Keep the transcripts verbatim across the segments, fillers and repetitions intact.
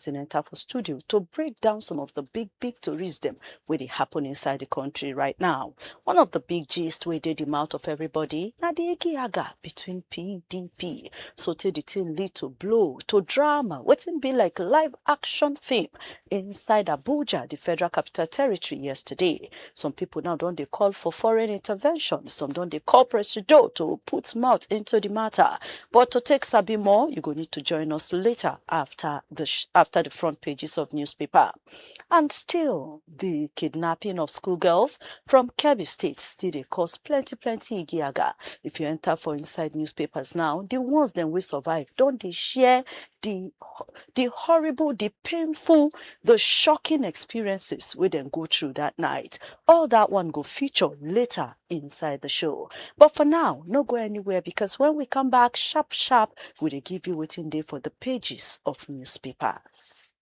person enter for studio to break down some of the big, big tourists dem wey dey happen inside the country right now. One of the big gist wey dey the mouth of everybody na the igiaga between P D P. So tey the thing lead to blow, to drama, wetin be like live action film inside Abuja, the Federal Capital Territory, yesterday. Some people now don dey call for foreign intervention. Some don dey call Presido to put mouth into the matter. But to take sabi more, you go need to join us later after the sh- after the front pages of newspaper. And still, the kidnapping of schoolgirls from Kebbi State still dey cause plenty, plenty igiaga. If you enter for inside newspapers now, the ones dem wey survive don dey share the ho- the horrible, the painful, the shocking experiences wey dem go through that night. All that one go feature later inside the show. But for now, no go anywhere, because when we come back sharp, sharp, we dey give you wetin dey for the pages of newspapers.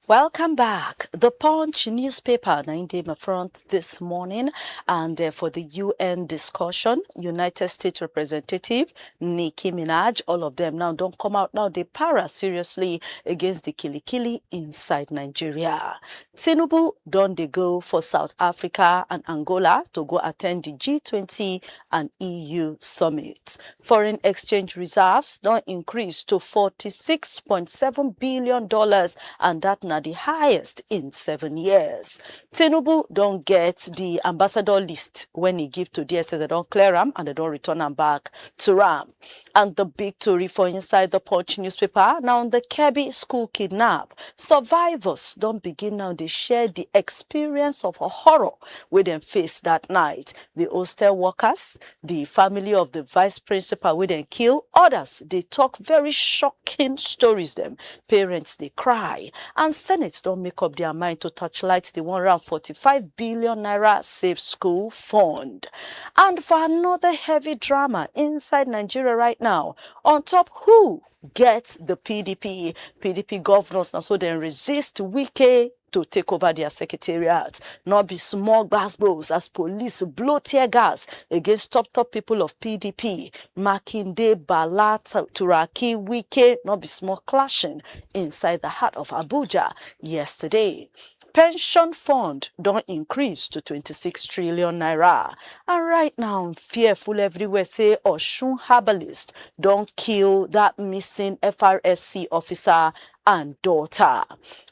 Welcome back. The Punch newspaper na im dey my front this morning, and uh, for the U N discussion, United States Representative Nicki Minaj, all of them now don come out now dey para seriously against the kilikili inside Nigeria. Tinubu don dey go for South Africa and Angola to go attend the G twenty and E U summit. Foreign exchange reserves don increase to forty-six point seven billion dollars, and that na the highest in seven years. Tinubu don get the ambassador list when he give to D S S. They don clear am and they don return am back to am. And the big tori for inside the Punch newspaper na on the Kebbi school kidnap. Survivors don begin now dey share the experience of horror wey dem face that night. The hostel workers, the family of the vice principal wey dem kill, others dey talk very shocking stories dem. Parents dey cry, and Senate don make up their mind to torchlight the one hundred forty-five billion naira Save School fund. And for another heavy drama inside Nigeria right now, on top who get the P D P, P D P governors na so dem resist Wike to take over their secretariat. No be small gbasgbos as police blow tear gas against top top people of P D P. Makinde, Bala, Turaki, Wike, no be small clashing inside the heart of Abuja yesterday. Pension fund don increase to twenty-six trillion naira. And right now, fear full everywhere say Osun herbalist don kill that missing F R S C officer and daughter.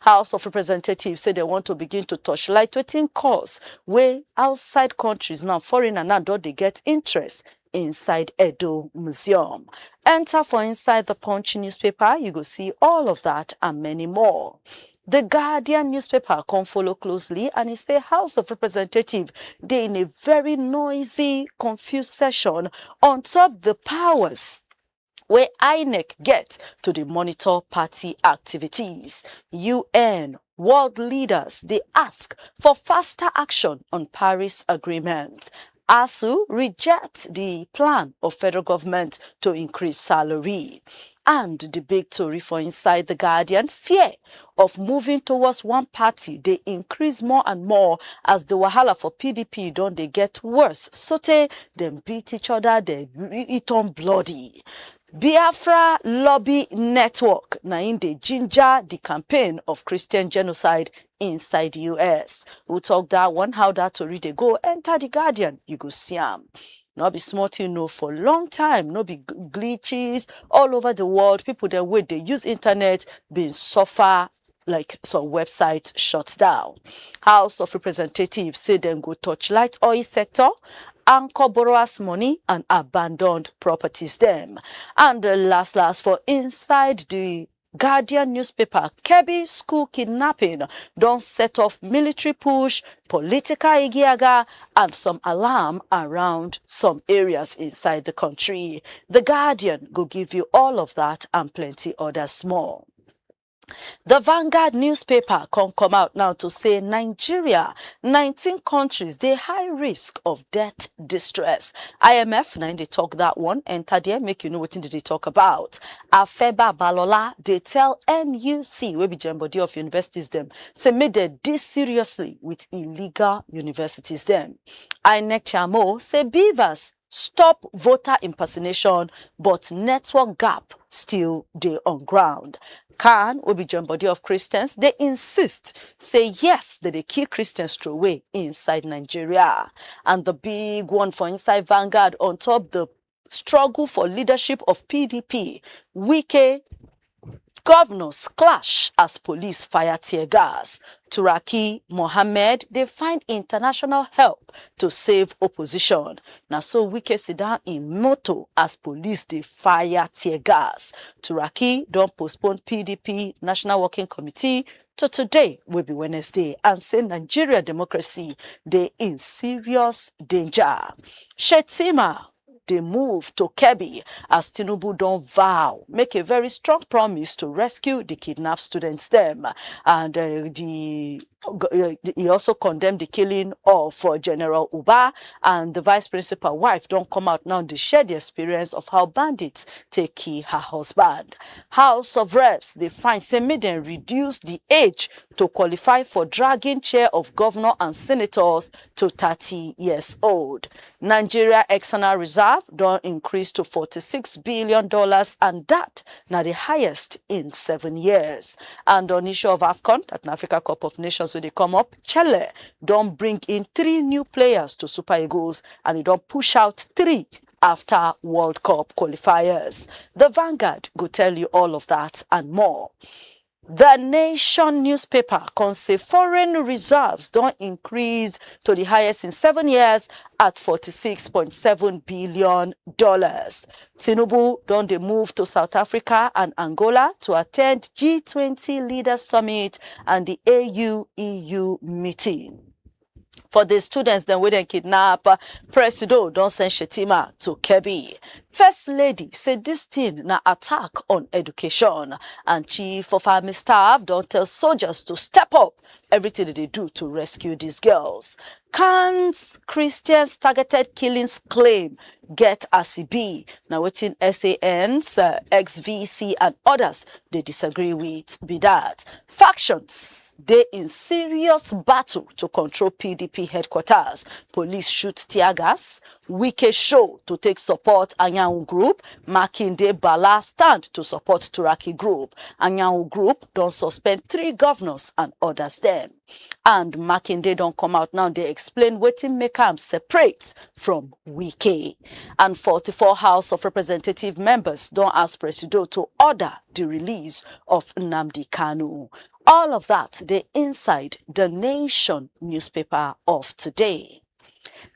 House of Representatives say they want to begin to torchlight wetin cause wey outside countries now, foreigner now don dey get interest inside Edo Museum. Enter for inside the Punch newspaper, you go see all of that and many more. The Guardian newspaper come follow closely, and e say House of Representatives dey in a very noisy, confused session on top the powers wey INEC get to dey monitor party activities. U N, world leaders dey ask for faster action on Paris Agreement. ASUU reject the plan of federal government to increase salary. And the big tori for inside the Guardian, fear of moving towards one party dey increase more and more as the wahala for P D P don dey get worse. Sotey dem beat each other, dem e turn bloody. Biafra Lobby Network na im dey ginger the campaign of Christian genocide inside U S. Who talk that one? How that tori dey go? Enter the Guardian, you go see am. No be small thing, no, for long time, no be g- glitches all over the world. People dem wey dey use internet been suffer, like some website shut down. House of Representatives say dem go torchlight oil sector, anchor borrowers' money and abandoned properties dem. And uh, last, last, for inside the Guardian newspaper, Kebbi school kidnapping don set off military push, political igiaga, and some alarm around some areas inside the country. The Guardian go give you all of that and plenty others more. The Vanguard newspaper come come out now to say Nigeria, nineteen countries dey high risk of debt distress. I M F na im dey talk that one. Enter there, make you know wetin dem dey talk about. Afe Babalola dey tell N U C, wey be join body of universities dem, say make dem deal seriously with illegal universities dem. INEC chairmo say Beavers stop voter impersonation, but network gap still dey on ground. CAN, wey be join body of Christians, dey insist say yes, dem dey kill Christians throway inside Nigeria. And the big one for inside Vanguard on top the struggle for leadership of P D P, Wike governors clash as police fire tear gas. Turaki Mohammed dey find international help to save opposition. Na so Wike sit down im motor as police dey fire tear gas. Turaki don postpone P D P National Working Committee to today, wey be Wednesday, and say Nigeria democracy dey in serious danger. Shettima dey move to Kebbi as Tinubu don vow make a very strong promise to rescue the kidnapped students dem, and uh, the uh, he also condemned the killing of uh, General Uba, and the vice principal wife don come out now dey share the experience of how bandits take kill her husband. House of Reps dey find say make dem reduce the age to qualify for dragging chair of governor and senators to thirty years old. Nigeria external reserve don increase to forty-six billion dollars, and that na the highest in seven years. And on issue of AFCON, that na Africa Cup of Nations wey dey come up, Chelle don bring in three new players to Super Eagles, and e don push out three after World Cup qualifiers. The Vanguard go tell you all of that and more. The Nation newspaper come say foreign reserves don increase to the highest in seven years at forty-six point seven billion dollars. Tinubu don dey move to South Africa and Angola to attend G twenty Leaders Summit and the A U E U meeting. For the students dem wey dem kidnap, uh, Presido don send Shettima to Kebbi. First Lady say this thing na attack on education, and Chief of Army Staff don tell soldiers to step up everything dem dey do to rescue these girls. CAN's Christians targeted killings claim get as e be. Na wetin SANs, uh, ex-V C and others dey disagree with be that. Factions dey in serious battle to control P D P headquarters. Police shoot tear gas. Wike show to take support Anyanwu group. Makinde Bala stand to support Turaki group. Anyanwu group don suspend three governors and others dem. And Makinde don come out now dey explain wetin make am separate from Wike. And forty-four House of Representative members don ask Presido to order the release of Nnamdi Kanu. All of that dey inside the Nation newspaper of today.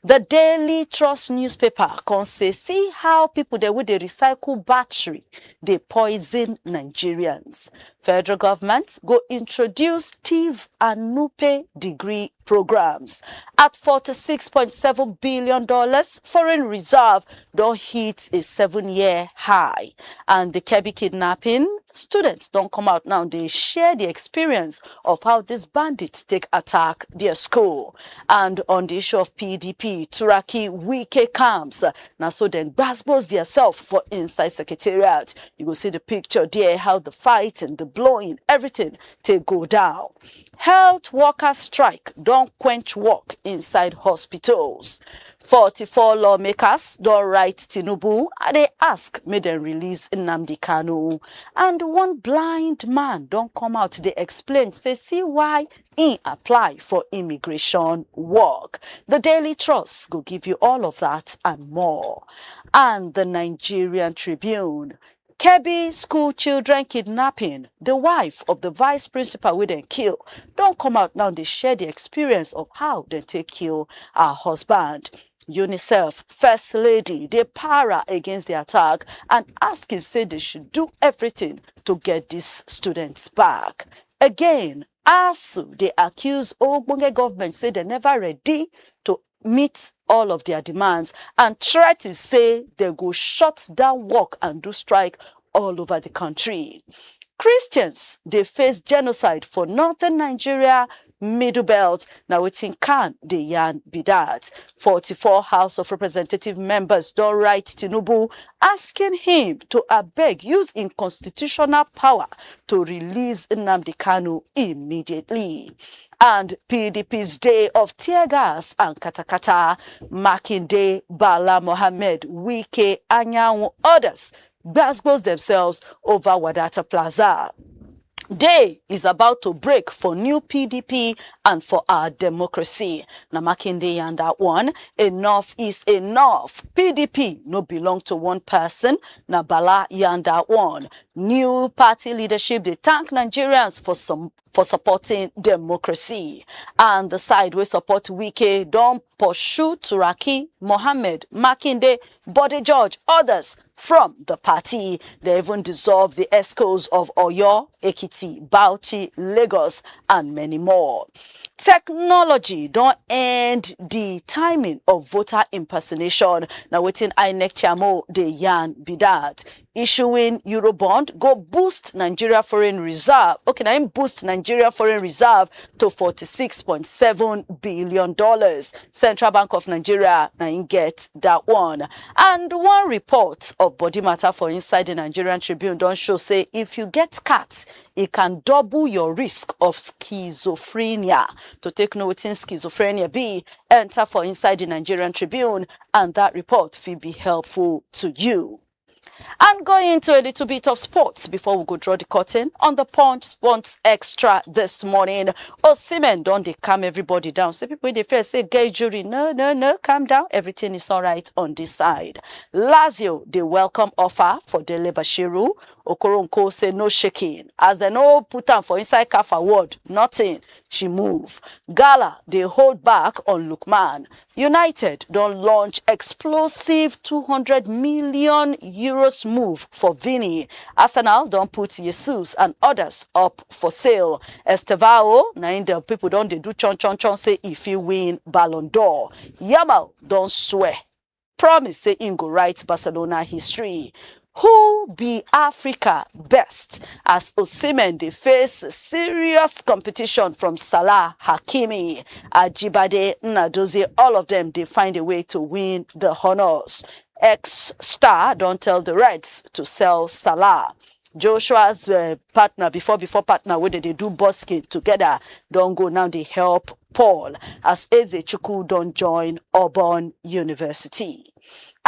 The Daily Trust newspaper come say, see how people dem wey dey recycle battery dey poison Nigerians. Federal government go introduce TIV and NUPE degree programs. At forty-six point seven billion dollars, foreign reserve don hit a seven-year high. And the Kebbi kidnapping, students don come out now dey share the experience of how these bandits take attack their school. And on the issue of P D P, Turaki Wike camps, na so dem gbasgbos theirself for inside secretariat. You go see the picture there, how the fighting, the blowing, everything take go down. Health workers strike don quench work inside hospitals. Forty-four lawmakers don write Tinubu and dey ask make dem release Nnamdi Kanu. And one blind man don come out dey explain say see why im apply for immigration work. The Daily Trust go give you all of that and more. And the Nigerian Tribune. Kebbi school children kidnapping. The wife of the vice principal wey dem kill don come out now dey share the experience of how dem take kill her husband. UNICEF First Lady dey para against the attack and asking say they should do everything to get these students back. Again, ASUU dey accuse ogbonge government say dem never ready to meet all of their demands and threaten say dem go shut down work and do strike all over the country. Christians dey face genocide for northern Nigeria, Middle Belt. Na wetin CAN dey yarn be that. Forty-four House of Representative members don write Tinubu asking him to abeg use im constitutional power to release Nnamdi Kanu immediately. And P D P's day of tear gas and katakata, Makinde, Bala Mohammed, Wike, Anyanwu, others gbasgbos themselves over Wadata Plaza. Day is about to break for new P D P and for our democracy. Na Makinde yarn that one. Enough is enough. P D P no belong to one person. Na Bala yarn that one. New party leadership dey thank Nigerians for some for supporting democracy. And the side wey support Wike don pursue Turaki, Mohammed, Makinde, Bode George, others from the party. They even dissolve the EXCOs of Oyo, Ekiti, Bauchi, Lagos, and many more. Technology don end the timing of voter impersonation. Na wetin INEC chairmo dey yarn be that. Issuing Eurobond go boost Nigeria foreign reserve. Okay, na im boost Nigeria foreign reserve to forty-six point seven billion dollars. Central Bank of Nigeria na im get that one. And one report of body matter for inside the Nigerian Tribune don show say if you get cat, e can double your risk of schizophrenia. To take know wetin schizophrenia be, enter for inside the Nigerian Tribune, and that report fit be helpful to you. And going into a little bit of sports before we go draw the curtain on the Punch Sports Extra this morning. Osimhen don dey calm everybody down. Say people wey dey fear say get injury. No, no, no, calm down. Everything is all right on this side. Lazio dey welcome offer for Dele Bashiru. Okoronkwo say no shaking. As dem no put am for inside CAF award, nothing. She move. Gala dey hold back on Lookman. United don launch explosive two hundred million euros move for Vini. Arsenal don put Jesus and others up for sale. Estevao, na im the people don dey do chon chon chon say e fit win Ballon d'Or. Yamal don swear, promise say im go write Barcelona history. Who be Africa best as Osimhen dey face serious competition from Salah, Hakimi, Ajibade, Nnadozie? All of them dey find a way to win the honours. Ex-star don tell the Reds to sell Salah. Joshua's uh, partner, before before partner wey dey dey do busking together, don go now dey help Paul as Ezechukwu don join Auburn University.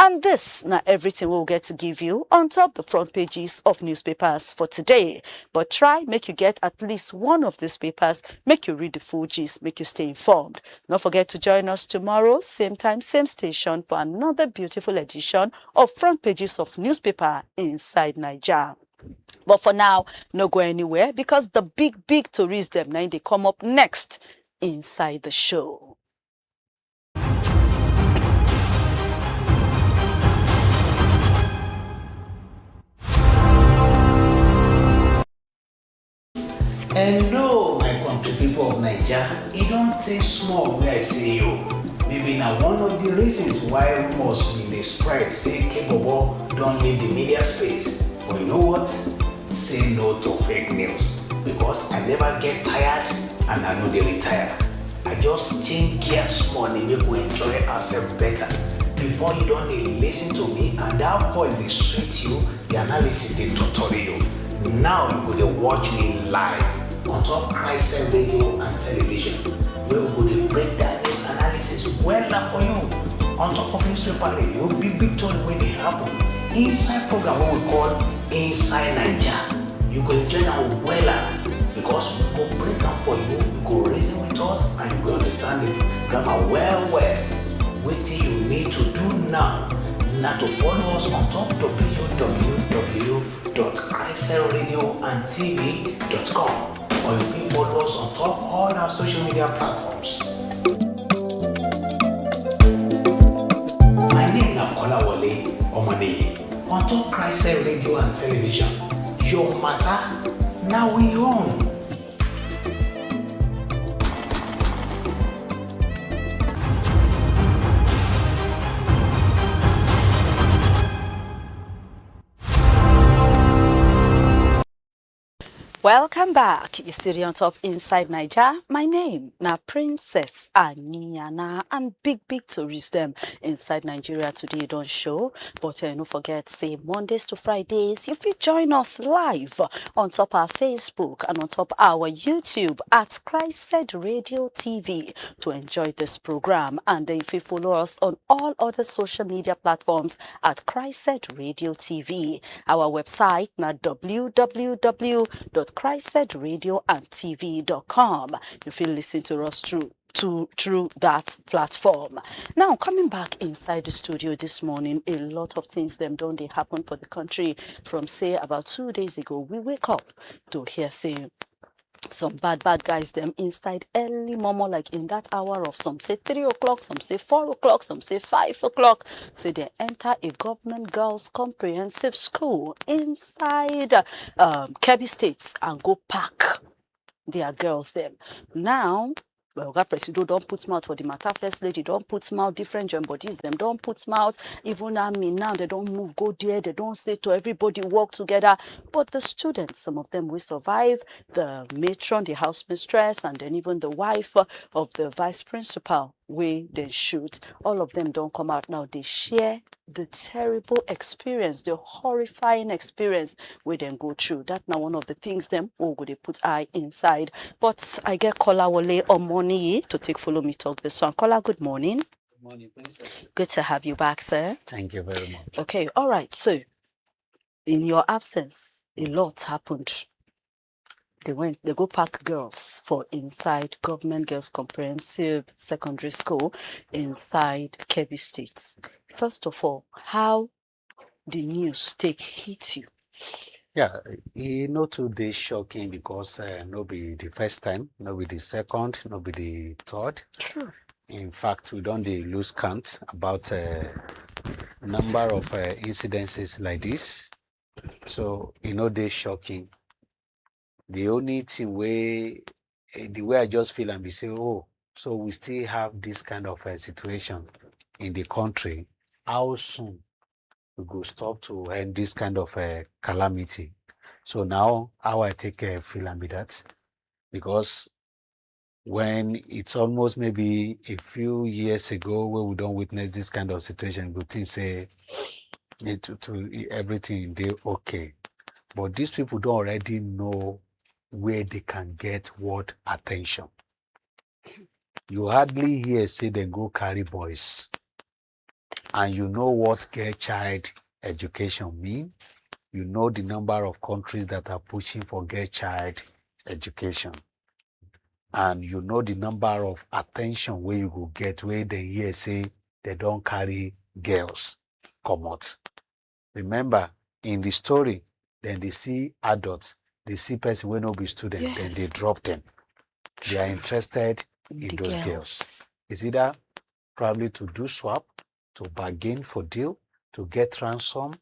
And this na everything we will get to give you on top the front pages of newspapers for today. But try make you get at least one of these papers, make you read the full gist, make you stay informed. Don't forget to join us tomorrow, same time, same station, for another beautiful edition of front pages of newspaper inside Naija. But for now, no go anywhere, because the big, big tourists dem na im dey come up next inside the show. Hello, my country people of Naija. E don tey small wey I see you. Maybe na one of the reasons why rumors bin dey spread say Kebobo don leave the media space. But you know what? Say no to fake news, because I never get tired and I no dey retire. I just change gear small, dey make we enjoy ourselves better. Before you don dey listen to me and that voice dey sweet you, the analysis dey totori you. Now you go dey watch me live on top Christian radio and television, where we go dey break down news analysis wella for you on top of newspaper radio, big big tori wey dey happen inside program wey we call Inside Naija. You go enjoy am wella, because we go break am for you, you go reason with us and you go understand the grammar well well. Wetin you need to do now na to follow us on top www.christianradioandtv.com, or you fit follow us on top all our social media platforms. My name na Kolawole Omoniyi. On top Christian radio and television, your matter na we own. Welcome back. You still dey on top Inside Naija. My name na Princess Aniana, and big, big tourists dem inside Nigeria today don show. But uh, no forget say Mondays to Fridays, you fit join us live on top our Facebook and on top our YouTube at Christ Radio T V to enjoy this program. And then you fit follow us on all other social media platforms at Christ Radio T V. Our website na www.christradioandtv.com. You fit listen to us through to through that platform. Now, coming back inside the studio this morning, a lot of things dem don dey happen for the country. From say about two days ago, we wake up to hear say some bad, bad guys dem inside early momo, like in that hour of, some say three o'clock, some say four o'clock, some say five o'clock, say they enter a government girls comprehensive school inside um, Kebbi State and go pack their girls dem. Now, well, oga Presido don put mouth for the matter. First lady don put mouth. Different joint bodies dem don put mouth. Even army now, they don move go there. They don say to everybody, work together. But the students, some of them will survive. The matron, the house mistress, and then even the wife of the vice principal wey dem shoot, all of them don come out now. They share the terrible experience, the horrifying experience wey dem go through. That na one of the things dem we go dey put eye inside. But I get Kolawole Omoniyi to take follow me talk this one. Kola, good morning. Morning, Princess. Good to have you back, sir. Thank you very much. Okay, all right. So, in your absence, a lot happened. They went, they go pack girls for inside Government Girls Comprehensive Secondary School inside Kebbi State. First of all, how the news take hit you? Yeah, e no too dey shocking because uh, no be the first time, no be the second, no be the third. True. In fact, we don dey lose count about uh, number of uh, incidences like this. So e no dey shocking. The only thing wey eh, the way I just feel am be say, oh, so we still have this kind of uh, situation in the country. How soon we go stop to end this kind of uh, calamity? So now how I take uh, feel am be that, because when it's almost maybe a few years ago where we don't witness this kind of situation, we think say it to, to everything dey okay. But these people don't already know where they can get what attention. You hardly hear say they go carry boys. And you know what girl child education mean. You know the number of countries that are pushing for girl child education. And you know the number of attention where you go get where they hear say they don't carry girls come out. Remember, in the story, then they see adults, they see person wey no be student, then they Yes. drop them. They are interested in The those girls. Girls. It's either probably to do swap, to bargain for deal, to get ransom,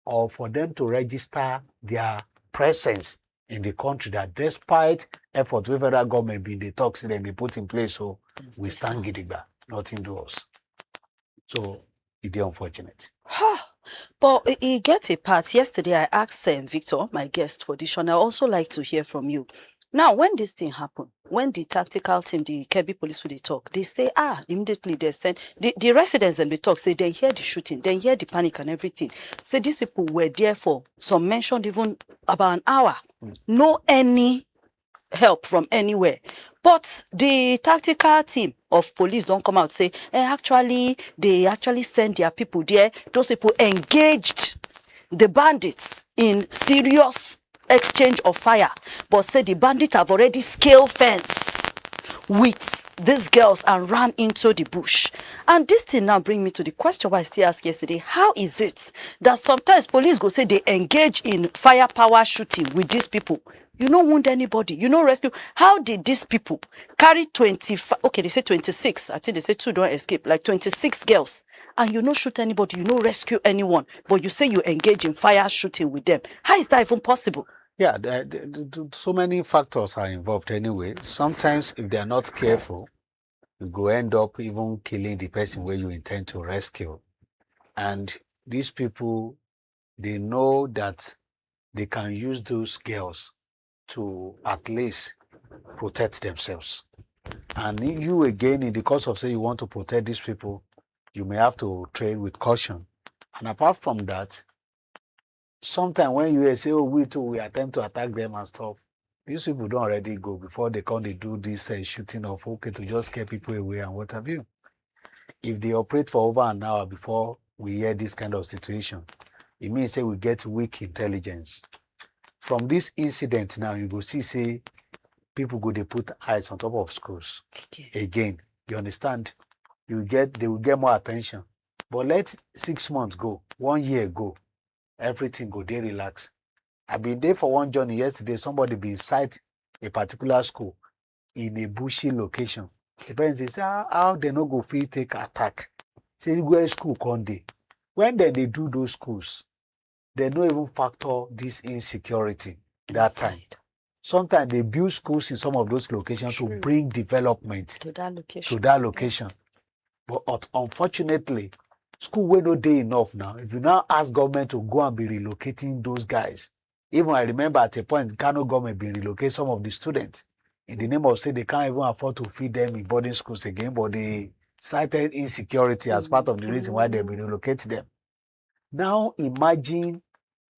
or for them to register their presence in the country that despite effort wey federal government bin dey talk say dem dey put in place, so we stand gidigba, nothing do us. So e dey unfortunate. Huh. But e- e get a part. Yesterday, I asked um, Victor, my guest for this show, and I also like to hear from you. Now, when this thing happen, when the tactical team, the Kebbi police, wey dey talk, they say, ah, immediately they send the, the residents and they talk, say they hear the shooting, they hear the panic and everything. Say these people were there for some mentioned even about an hour. No any help from anywhere. But the tactical team of police don't come out say, eh, actually, they actually send their people there. Those people engaged the bandits in serious exchange of fire, but say the bandits have already scaled fence with these girls and ran into the bush. And this thing now bring me to the question why I still ask yesterday. How is it that sometimes police go say they engage in firepower shooting with these people? You no wound anybody. You no rescue. How did these people carry twenty-five? Okay, they say twenty-six. I think they say two don't escape. Like twenty-six girls. And you no shoot anybody. You no rescue anyone. But you say you engage in fire shooting with them. How is that even possible? Yeah, the, the, the, the- so many factors are involved anyway. Sometimes, if they are not careful, you go end up even killing the person where you intend to rescue. And these people, they know that they can use those girls to at least protect themselves. And you again, in the course of say you want to protect these people, you may have to trade with caution. And apart from that, sometimes when you say, "Oh, we too, we attempt to attack them and stuff," these people don't already go before they come. They do this uh, shooting of, okay, to just scare people away and what have you. If they operate for over an hour before we hear this kind of situation, it means say we get weak intelligence. From this incident now, you go see say people go, they put eyes on top of schools again. You understand? You get, they will get more attention. But let six months go, one year go, everything go, they relax. I been there for one journey yesterday. Somebody been cite a particular school in a bushy location. The parents say, "How, how they no go feel take attack?" Say where school come dey. When they, they do those schools, they no even factor this insecurity that time. Sometimes they build schools in some of those locations to bring development to that location. To that location. But unfortunately, school wey no dey enough now. If you now ask government to go and be relocating those guys, even I remember at a point, Kano government been relocate some of the students in the name of say they can't even afford to feed them in boarding schools again, but they cited insecurity as part of the reason why they been relocate them. Now imagine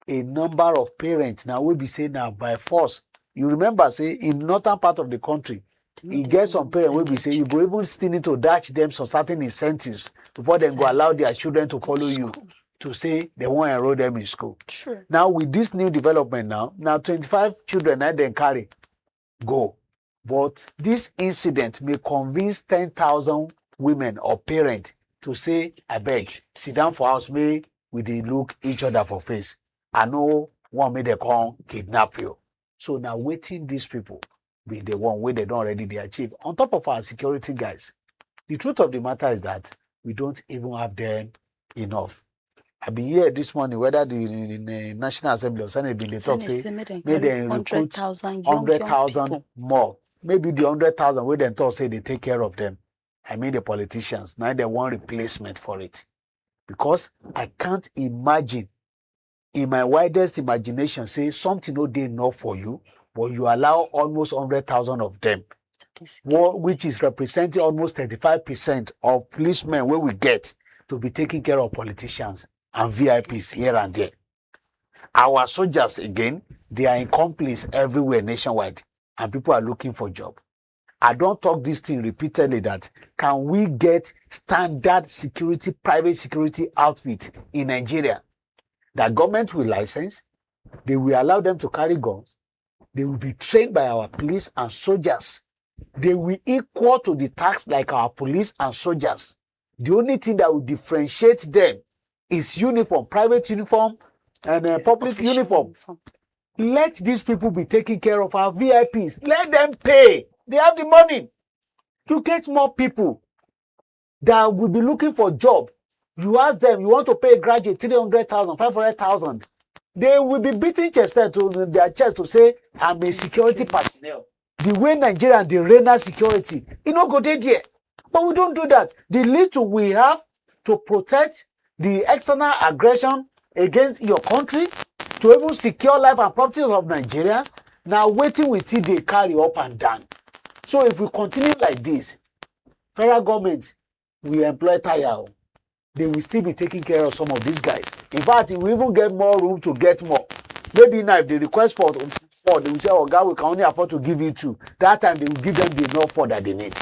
a number of parents now will be saying now by force. You remember say in northern part of the country, you get some parents will be say you go even still need to dash them some certain incentives before they go allow their children to follow you to say they won't enroll them in school. True. Now with this new development now, now twenty-five children that then carry go. But this incident may convince ten thousand women or parents to say, "I beg, sit down for house, may we dey look each other for face. I know one may they come kidnap you." So now waiting these people be the one way they don't already they achieve. On top of our security guys, the truth of the matter is that we don't even have them enough. I been here this morning whether the, the, the National Assembly or Senate been they talk say make they recruit hundred thousand more. Maybe the hundred thousand where they talk say they take care of them. I mean the politicians now they want replacement for it, because I can't imagine in my widest imagination say something no dey enough for you, but you allow almost hundred thousand of them, which is representing almost thirty-five percent of policemen where we get to be taking care of politicians and V I Ps here and there. Our soldiers again, they are in compliance everywhere nationwide, and people are looking for job. I don't talk this thing repeatedly that can we get standard security, private security outfit in Nigeria that government will license, they will allow them to carry guns, they will be trained by our police and soldiers, they will equal to the tax like our police and soldiers. The only thing that will differentiate them is uniform, private uniform, and uh, public uniform. Let these people be taking care of our V I Ps. Let them pay. They have the money. You get more people that will be looking for job. You ask them, you want to pay a graduate three hundred thousand, five hundred thousand. They will be beating chest to their chest to say, "I'm a security personnel." The way Nigerians they render security, you know, go there. But we don't do that. The little we have to protect the external aggression against your country, to even secure life and properties of Nigerians, now waiting we still they carry up and down. So if we continue like this, federal government will employ tire. They will still be taking care of some of these guys. In fact, we even get more room to get more. Maybe now if they request for for they will say, "Oh God, we can only afford to give you two." That time they will give them the enough for that they need.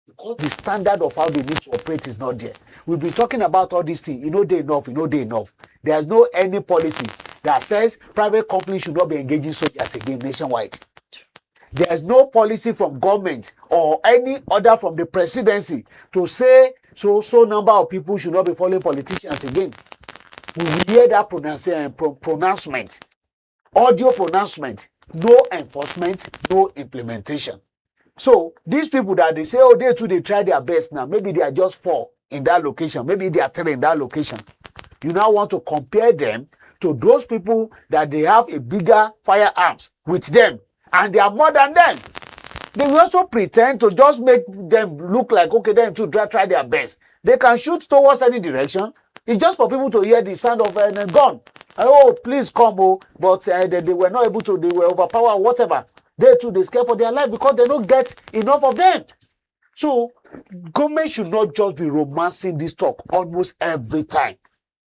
Because the standard of how they need to operate is not there. We've been talking about all these things. You know they enough, you know they enough. There's no any policy that says private companies should not be engaging soldiers again nationwide. There's no policy from government or any order from the presidency to say so so number of people should not be following politicians again. We will hear that pronounce, uh, pro- pronouncement, audio pronouncement, no enforcement, no implementation. So these people that they say, oh, they too, they try their best now. Maybe they are just four in that location. Maybe they are three in that location. You now want to compare them to those people that they have a bigger firearms with them, and they are more than them. They will also pretend to just make them look like, okay, them to try, try their best. They can shoot towards any direction. It's just for people to hear the sound of a gun. "Oh, please come, oh," but uh, they, they were not able to, they were overpowered, whatever. They too, they scared for their life because they don't get enough of them. So government should not just be romancing this talk almost every time.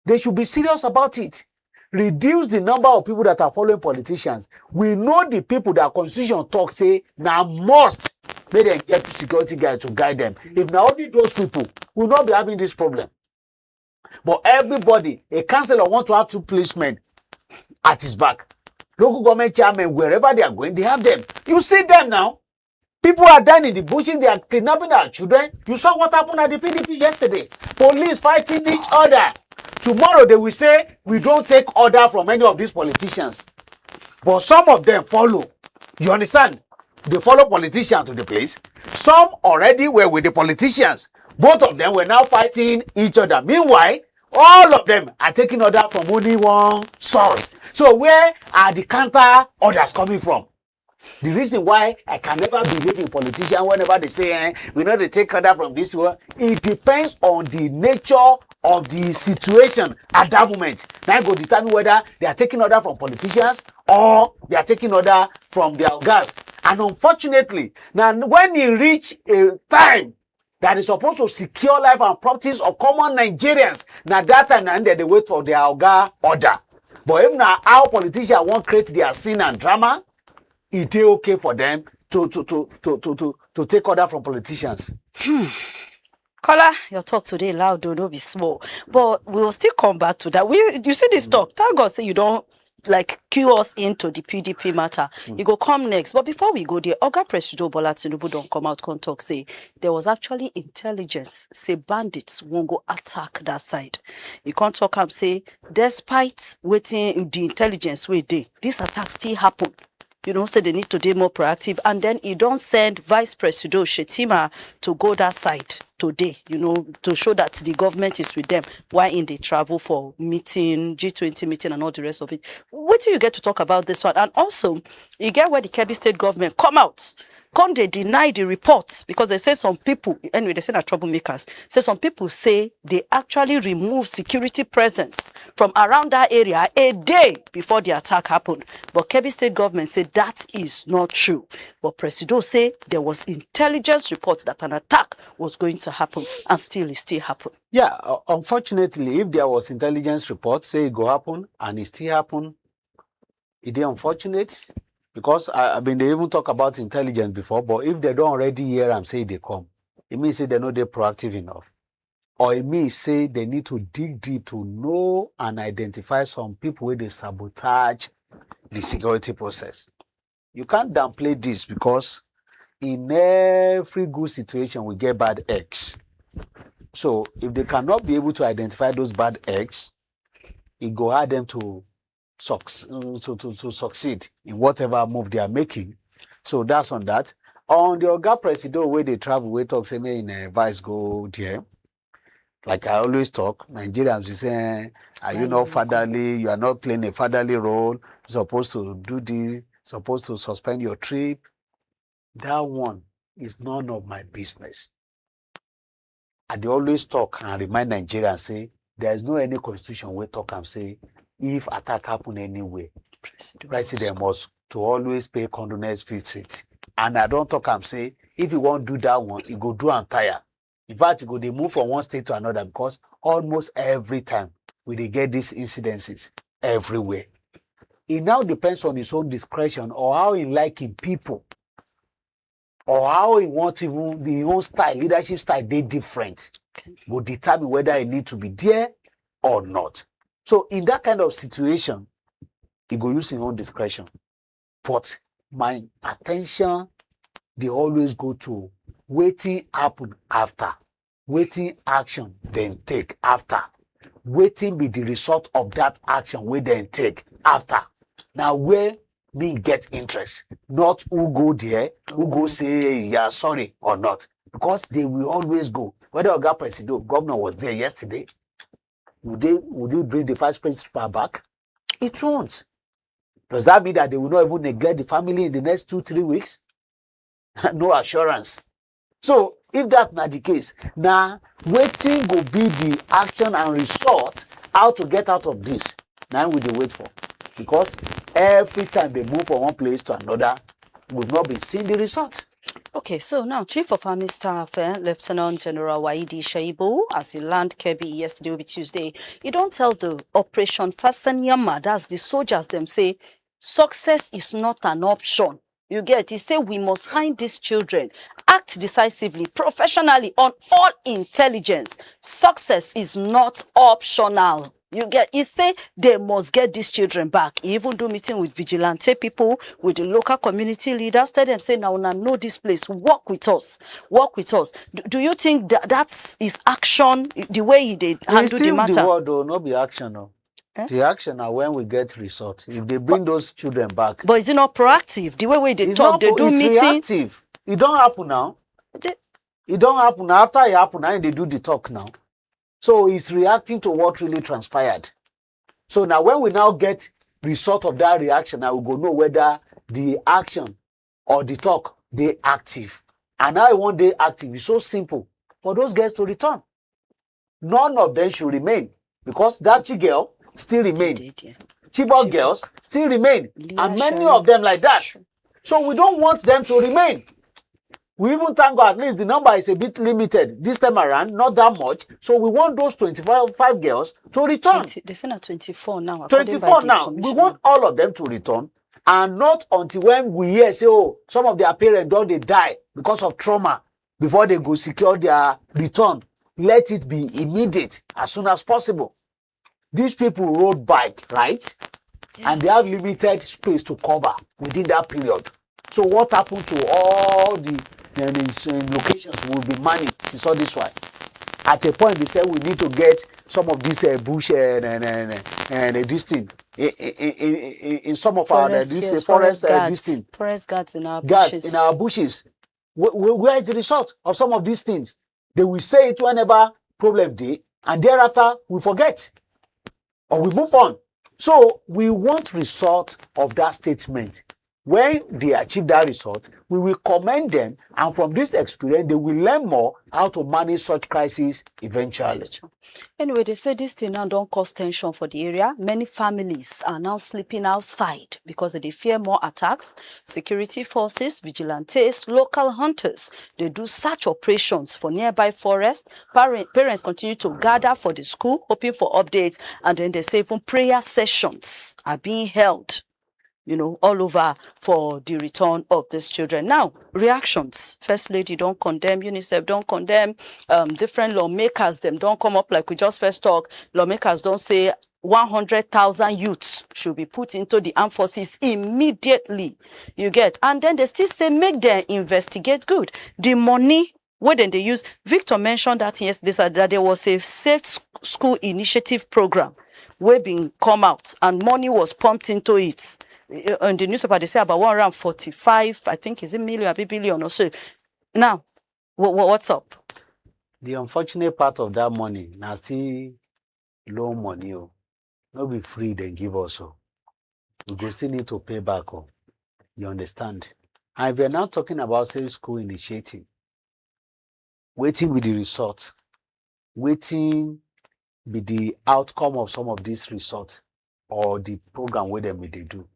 They should be serious about it. Reduce the number of people that are following politicians. We know the people that constitution talk say na must make dem get security guard to guide them. If na only those people, we will not be having this problem. But everybody, a councillor want to have two policemen at his back. Local government chairman, wherever they are going, they have them. You see them now. People are dying in the bushes. They are kidnapping our children. You saw what happened at the P D P yesterday. Police fighting each other. Tomorrow they will say, "We don't take order from any of these politicians." But some of them follow. You understand? They follow politicians to the place. Some already were with the politicians. Both of them were now fighting each other. Meanwhile, all of them are taking order from only one source. So where are the counter orders coming from? The reason why I can never believe in politicians whenever they say, eh, "We know they take order from this one," it depends on the nature of the situation at that moment. That go determine whether they are taking order from politicians or they are taking order from their ogas. And unfortunately, now when e reach a time that is supposed to secure life and properties of common Nigerians, now that time, and then they wait for their oga order. But if now our politicians won't create their scene and drama, it is okay for them to to to to to to, to take order from politicians. Kola, your talk today loud, though, no be small. But we will still come back to that. We, you see this talk. Thank God say you don't like cue us into the P D P matter. It go come next. But before we go there, Oga Presido Bola Tinubu don't come out, come talk say there was actually intelligence say bandits won't go attack that side. He can't talk and say despite waiting the intelligence wey dey, this attack still happen. You know, say they need to be more proactive. And then he don't send Vice Presido Shetima to go that side today, you know, to show that the government is with them. Why in they travel for meeting, G twenty meeting and all the rest of it? What do you get to talk about this one? And also, you get where the Kebbi State government come out, come they deny the reports because they say some people, anyway, they say na troublemakers. Say some people say they actually remove security presence from around that area a day before the attack happened. But Kebbi State government said that is not true. But Presido say there was intelligence report that an attack was going to happen, and still it still happened. Yeah, uh, unfortunately, if there was intelligence report say it go happen and it still happen, it is unfortunate because I, I been they even talk about intelligence before, but if they don't already hear and say they come, it means say they know they're proactive enough. Or it means say they need to dig deep to know and identify some people where they sabotage the security process. You can't downplay this because in every good situation we get bad eggs. So if they cannot be able to identify those bad eggs, it go hard them to, suc- to, to, to succeed in whatever move they are making. So that's on that. On the Oga Presido where they travel, we talk say may in a vice go there. Like I always talk, Nigerians we say, "Are you not fatherly? You are not playing a fatherly role. You're supposed to do this, supposed to suspend your trip." That one is none of my business. I dey always talk and remind Nigerians say there is no any constitution wey talk am say if attack happen anywhere, president must to always pay condolence visit. And I don talk am say if you wan do that one, you go do am tire. In fact, you go dey move from one state to another because almost every time we dey get these incidences everywhere. It now depends on his own discretion or how he like him people or how he want even the own style, leadership style dey different, go determine whether he need to be there or not. So in that kind of situation, he go use his own discretion. But my attention dey always go to wetin happen after, wetin action dem take after, wetin be the result of that action wey dem take after. Na where me get interest, not who go there, who go say yeah sorry or not, because they will always go. Whether Oga Presido, governor was there yesterday, would they would they bring the vice principal back? It won't. Does that mean that they will not even neglect the family in the next two three weeks? No assurance. So if that na the case, na wetin go be the action and result, how to get out of this? Now we dey wait for, because every time they move from one place to another, we've not been seeing the result. Okay, so now Chief of Army Staff, eh, Lieutenant General Waidi Shaibu, as he land Kebbi yesterday, will be Tuesday, he don't tell the Operation Fasan Yamma, that's the soldiers them say, success is not an option. You get, he say we must find these children, act decisively, professionally, on all intelligence. Success is not optional. You get, he say they must get these children back. He even do meeting with vigilante people, with the local community leaders, tell them, say, now, now know this place, work with us, work with us. Do, do you think that that is action, the way he did handle the matter? The word, though, no be action, no. Eh? The action are when we get result. If they bring but, those children back. But is it not proactive? The way we they talk, not, they do it's meeting. Reactive. It don't happen now. They, it don't happen. After it happen, now they do the talk now. So it's reacting to what really transpired. So now when we now get result of that reaction, I will go know whether the action or the talk they active. And how I want they active is so simple for those girls to return. None of them should remain, because that girl still remain. Chibok girls still remain, and many of them like that. So we don't want them to remain. We even thank God, at least the number is a bit limited this time around, not that much. So we want those twenty-five girls to return. They say na twenty-four now. Twenty-four now. We want all of them to return, and not until when we hear say, oh, some of their parents don't they die because of trauma before they go secure their return. Let it be immediate, as soon as possible. These people rode bike, right? Yes. And they have limited space to cover within that period. So what happened to all the, uh, these, uh, locations will be managed since all this while? At a point, they said we need to get some of this, uh, bush, uh, and, and, and, and, uh, this thing in, in, in, in some of our, uh, forest, this, yes, uh, forest, forest uh, guards, this thing. Forest guards in our bushes. Guards in our bushes. Where, where is the result of some of these things? They will say it whenever problem dey, and thereafter we forget or we move on. So we want result of that statement. When they achieve that result, we will commend them, and from this experience, they will learn more how to manage such crises eventually. Anyway, they say this thing now don cause tension for the area. Many families are now sleeping outside because they fear more attacks. Security forces, vigilantes, local hunters, they do search operations for nearby forest. Parent, parents continue to gather for the school, hoping for updates, and then they say even prayer sessions are being held, you know, all over for the return of these children. Now, reactions. First Lady don't condemn, UNICEF don't condemn, um, different lawmakers, them don't come up like we just first talk. Lawmakers don't say one hundred thousand youths should be put into the armed forces immediately. You get, and then they still say make them investigate good. The money where then they use, Victor mentioned that yesterday, that there was a safe school initiative program where been come out and money was pumped into it. In the newspaper, they say about one hundred forty-five, I think, is a million, a billion or so. Now, what, what's up? The unfortunate part of that money, now still loan money, oh, no be free they give us, oh. We go still need to pay back, oh. You understand? And if you're now talking about say school initiating, wetin be the result? Wetin be the outcome of some of these results or the program where them will they do?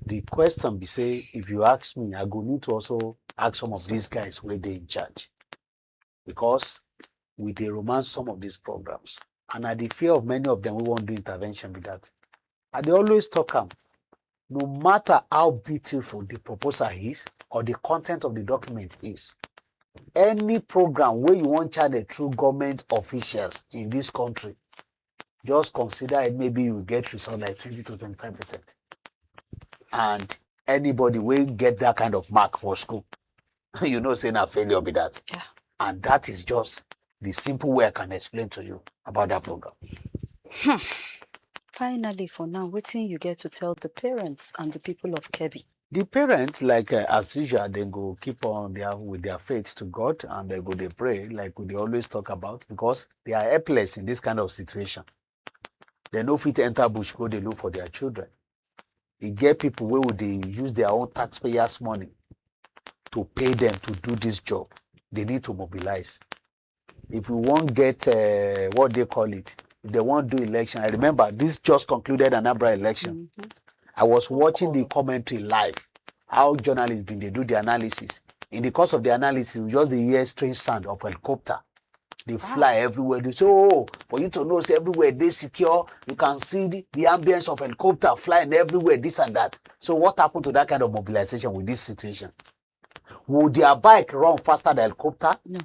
The question be say, if you ask me, I go need to also ask some of these guys where they in charge, because we dey romance some of these programs, and I dey fear of many of them who won't do intervention with that. I dey always talk am, no matter how beautiful the proposal is or the content of the document is, any program where you want channel through government officials in this country, just consider it, maybe you get result like twenty to twenty-five percent. And anybody will get that kind of mark for school, you know, say na failure be that. Yeah. And that is just the simple way I can explain to you about that program. Finally, for now, wetin you get to tell the parents and the people of Kebbi? The parents, like, uh, as usual, they go keep on their, with their faith to God, and they go they pray, like we dey always talk about, because they are helpless in this kind of situation. They no fit enter bush go they look for their children. E get people where would they use their own taxpayers' money to pay them to do this job. They need to mobilize. If we won't get, uh, what they call it, they wan do election. I remember this just concluded Anambra election. I was watching the commentary live, how journalists bin dey do the analysis. In the course of the analysis, we just dey hear strange sound of helicopter. They fly everywhere. They say, "Oh, for you to know say everywhere dey secure, you can see the, the ambience of helicopter flying everywhere, this and that." So what happened to that kind of mobilization with this situation? Would their bike run faster than helicopter? No.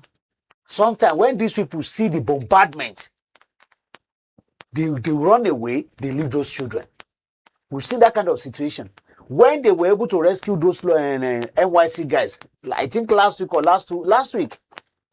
Sometimes when these people see the bombardment, they, they run away, they leave those children. We've seen that kind of situation. When they were able to rescue those uh, N Y C guys, I think last week or last two, last week,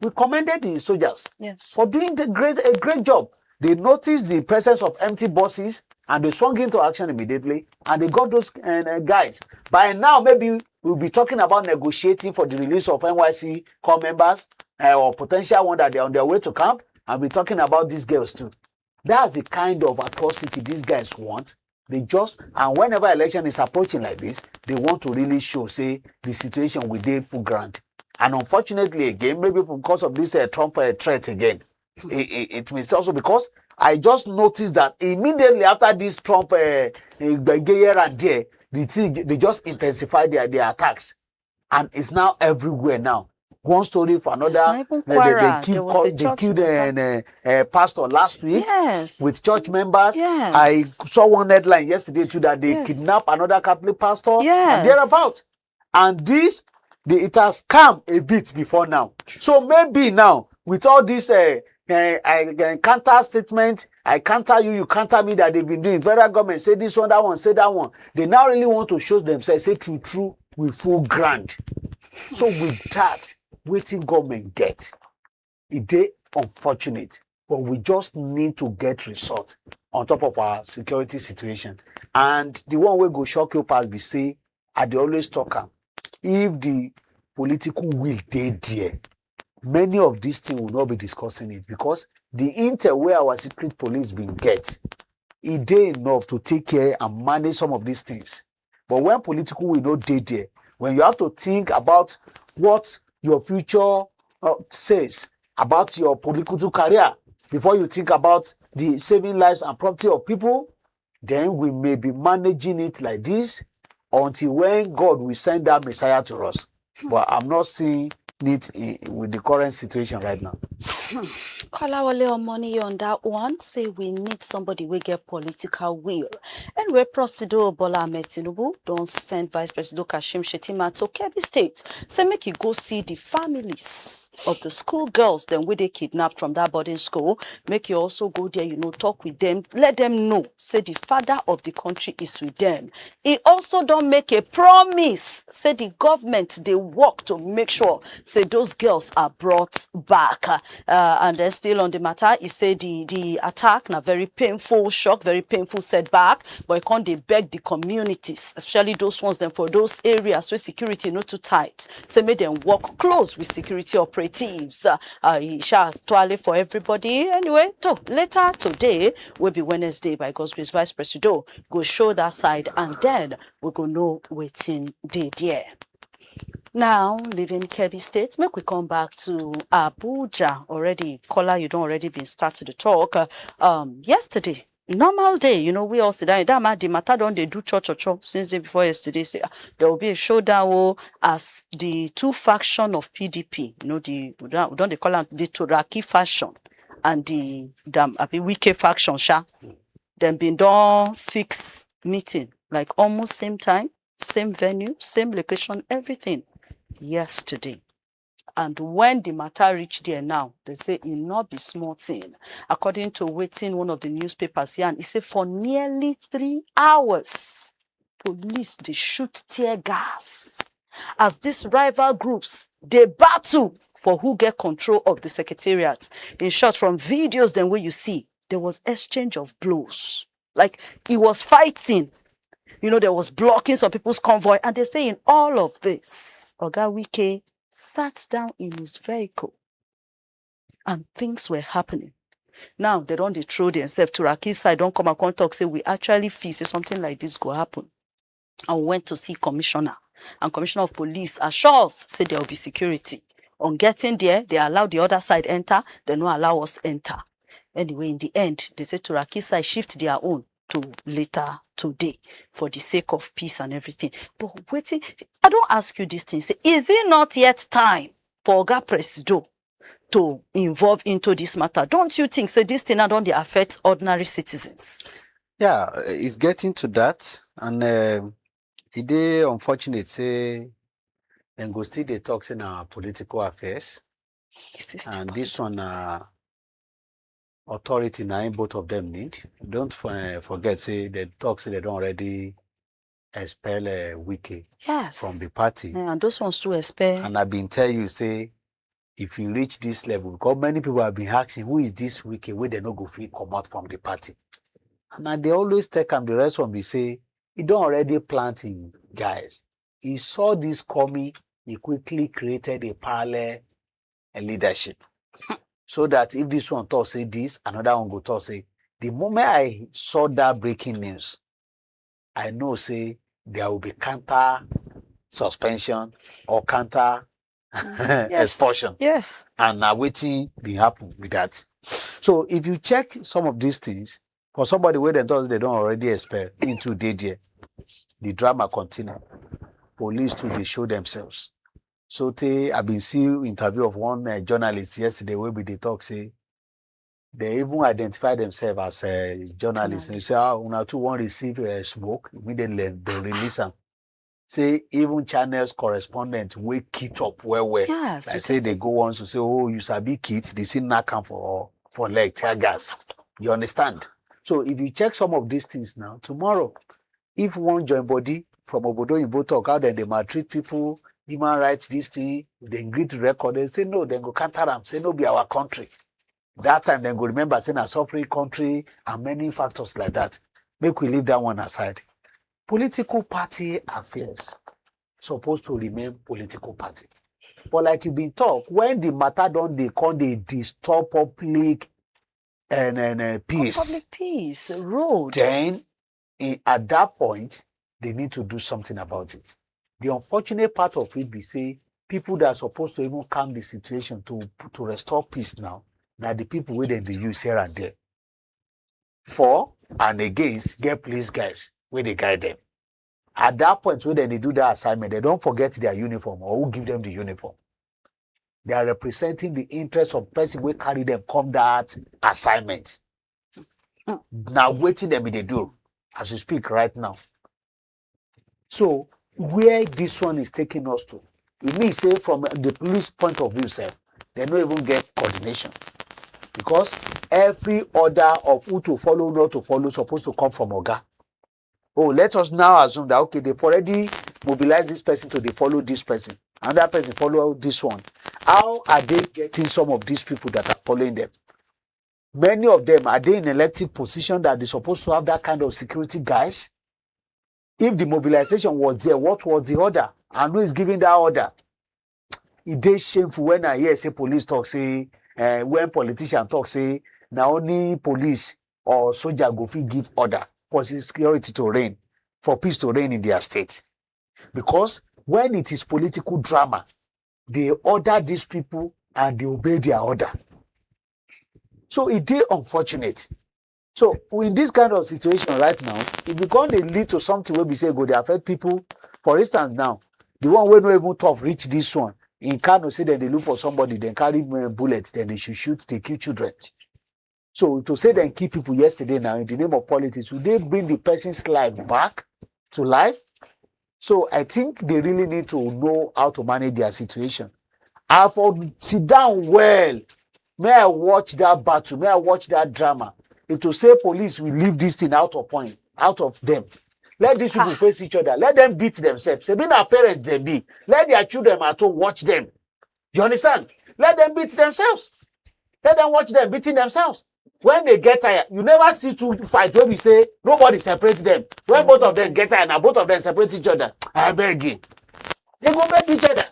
we commended the soldiers Yes. for doing the great, a great job. They noticed the presence of empty buses and they swung into action immediately, and they got those uh, guys. By now, maybe we'll be talking about negotiating for the release of N Y C corps members uh, or potential one that they're on their way to camp, and be talking about these girls too. That's the kind of atrocity these guys want. They just, and whenever election is approaching like this, they want to really show say the situation will dey full ground. And unfortunately, again, maybe because of this uh, Trump uh, threat again, it, it, it means also because I just noticed that immediately after this Trump uh, uh, gbege here and there, the thing, they just intensify their, their attacks, and it's now everywhere now. One story for another. It's not even Uh, they, Kwara. they There killed, was a they church killed that an uh, uh, pastor last week Yes. with church members. Yes. I saw one headline yesterday too that they Yes. kidnapped another Catholic pastor Yes. and thereabouts. And this, the, it has come a bit before now. So maybe now, with all this uh, uh, I, uh, counter statement, I counter you, you counter me, that they've been doing. Federal government say this one, that one, say that one. They now really want to show themselves, say true, true, we full ground. So with that, wetin government get, e dey unfortunate, but we just need to get result on top of our security situation. And the one wey go shock you pass be say, I dey always talk am, if the political will dey there, many of these things will not be discussing it, because the intel wey our secret police bin get, e dey enough to take care and manage some of these things. But when political will no dey there, when you have to think about what your future uh, says about your political career before you think about the saving lives and property of people, then we may be managing it like this until when God will send that Messiah to us. But I'm not seeing it i- with the current situation right now. Kolawole Omoniyi on that one say we need somebody wey get political will. Anyway, Presido Bola Ahmed Tinubu don send Vice President Kashim Shettima to Kebbi State. Say make he go see the families of the school girls dem wey dey kidnapped from that boarding school. Make he also go there, you know, talk with them, let them know say the father of the country is with them. He also don make a promise say the government dey work to make sure say those girls are brought back. Uh, and then still on the matter, he say the the attack na very painful shock, very painful setback, but he come dey beg the communities, especially those ones dem for those areas where security no too tight, say make dem work close with security operatives. Uh, uh, he sha twale for everybody. Anyway, to later today will be Wednesday by God's grace. Vice Presido go show that side, and then we go know wetin dey there. Now, leaving Kebbi State, make we come back to Abuja already. Caller, you don already been start to the talk. Uh, um, yesterday, normal day, you know, we all sit down. That ma-, the matter don dey do cho cho cho since day before yesterday. Say ah, there will be a showdown oh, as the two faction of P D P, you know, the we don, we don dey call am the Turaki faction and the Dam Abi Wike faction, sha. Dem been don fix meeting like almost same time, same venue, same location, everything yesterday. And when the matter reach there now, they say e no be small thing. According to wetin one of the newspapers yarn, e say for nearly three hours, police dey shoot tear gas as these rival groups dey battle for who get control of the secretariat. In short, from videos dem wey you see, there was exchange of blows. Like, he was fighting. You know, there was blocking some people's convoy. And they say in all of this, Oga Wike sat down in his vehicle and things were happening. Now, they don dey throw themselves. Turaki side don come and come talk say we actually feel say something like this go happen. And we went to see commissioner. And commissioner of police assures say there will be security. On getting there, they allow the other side enter, they no allow us enter. Anyway, in the end, they say Turakisa shift their own to later today for the sake of peace and everything. But waiting, I don't ask you this thing. Say, is it not yet time for Oga Presido to involve into this matter? Don't you think say this thing now don dey affect ordinary citizens? Yeah, it's getting to that, and um e dey unfortunate say dem go still dey talk say na political affairs, It's still and this one na authority na im both of them need. Don't for, forget say dem talk say dem don already expel uh, Wike Yes. from the party, Yeah, and those ones too expel. And I been tell you say if you reach this level, because many people have been asking who is this Wike wey dem no go fit comot from the party, and I dey always take am, the rest one be say he don already plant him guys. He saw this coming, he quickly created a parallel uh, leadership, so that if this one talk say this, another one go talk say. The moment I saw that breaking news, I know say there will be counter suspension or counter Yes. Expulsion, Yes. And na wetin bin happen with that. So if you check some of these things, for somebody wey dem talk say dem don already expel, into dey there, the drama continue. Police too dey show themselves. So tey I bin see interview of one uh, journalist yesterday wey bin dey talk say they even identify themselves as a journalist. They say, Journalist. "Ah, una too wan receive uh, smoke," immediately dem release am. Say even Channels correspondent wey kit up well well. Yes. Like we say take they go once to say, "Oh, you sabi kit," they see knack am for for leg, tear gas. You understand? So if you check some of these things now, tomorrow, if one join body from obodo oyinbo talk how dem dey maltreat people, human rights, this thing, dem gree to record, dem say no, dem go counter am, say no be our country. That time dem go remember say na suffering country and many factors like that. Make we leave that one aside. Political party affairs suppose to remain political party. But like you bin talk, when the matter don dey come dey disturb public and, and uh, peace, Public peace, road. Then in, at that point, they need to do something about it. The unfortunate part of it be say people that are supposed to even calm the situation to to restore peace now, na the people wey dem dey use here and there. For and against, get police guys wey dey guide them. At that point wey dem dey do that assignment, dem don forget their uniform or who give them the uniform. They are representing the interest of person wey carry them come that assignment. Na wetin dem dey do as we speak right now. So where this one is taking us to, e mean say from the police point of view sef, dem no even get coordination, because every order of who to follow, not to follow, suppose to come from oga. Oh, let us now assume that, okay, they've already mobilized this person to dey follow this person, another person follow this one. How are they getting some of these people that are following them? Many of them, are they in elective position that they supposed to have that kind of security guys? If the mobilization was there, what was the order, and who is giving that order? E dey shameful when I hear say police talk say, uh, when politician talk say na only police or soldier go fit give order for security to reign, for peace to reign in their state. Because when it is political drama, they order these people and they obey their order. So e dey unfortunate. So in this kind of situation right now, if you come dey lead to something wey be say e go dey affect people, for instance now, the one wey no even tough reach this one, in Kano say dem dey look for somebody, dem carry uh, bullet, dem dey shoot shoot, dey kill children. So to say dem kill people yesterday now in the name of politics, will they bring the person's life back to life? So I think they really need to know how to manage their situation. I for sit down well. May I watch that battle? May I watch that drama? If to say police will leave this thing out of point, out of them. Let these people face each other. Let them beat themselves. They be na parents they be. Let their children at home watch them. You understand? Let them beat themselves. Let them watch them beating themselves. When they get tired, you never see two fight wey be say nobody separate them. When both of them get tired, na both of them separate each other. I beg you. They go beg each other.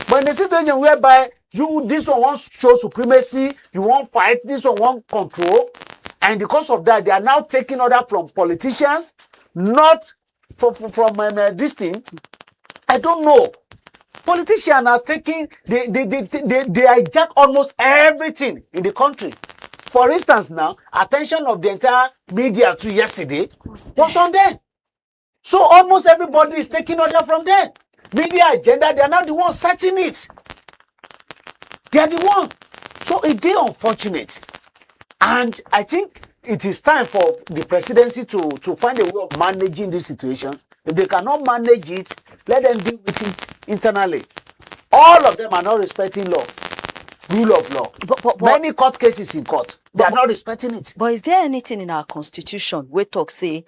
But in the situation whereby you, this one wants show supremacy, you want fight, this one want control, and because of that, they are now taking order from politicians, not for, for from um, uh, this thing. I don't know. Politicians are taking, they they, they they they hijack almost everything in the country. For instance now, attention of the entire media to yesterday was on them. So almost everybody is taking order from them. Media agenda, they are not the ones setting it. They are the one. So it is unfortunate. And I think it is time for the presidency to, to find a way of managing this situation. If they cannot manage it, let them deal with it internally. All of them are not respecting law, rule of law. But, but, but, Many court cases in court, they are not respecting it. But is there anything in our constitution wey talk say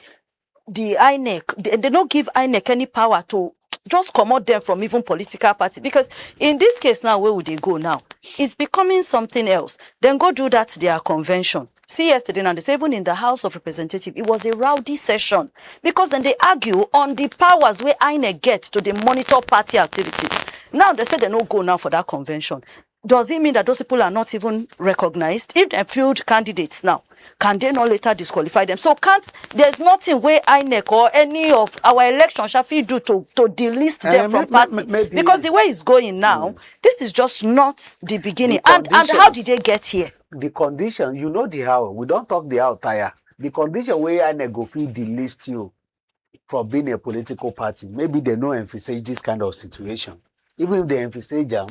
the INEC, they, they no give INEC any power to just comot them from even political party? Because in this case now, where would they go now? It's becoming something else. Then go do that their convention. See yesterday now, they say even in the House of Representatives, it was a rowdy session because then they argue on the powers where INEC get to the monitor party activities. Now they say they no go now for that convention. Does it mean that those people are not even recognized? If they're field candidates now, can they not later disqualify them? So can't, there's nothing where INEC or any of our election shall fit do to, to delist them Eh, from may- may- party. may- maybe. Because the way it's going now, this is just not the beginning. The And, and how conditions. Did they get here? The condition, you know the how. We don't talk the how tire. The condition where INEC go fit delist you from being a political party. Maybe they no envisage this kind of situation. Even if they envisage am,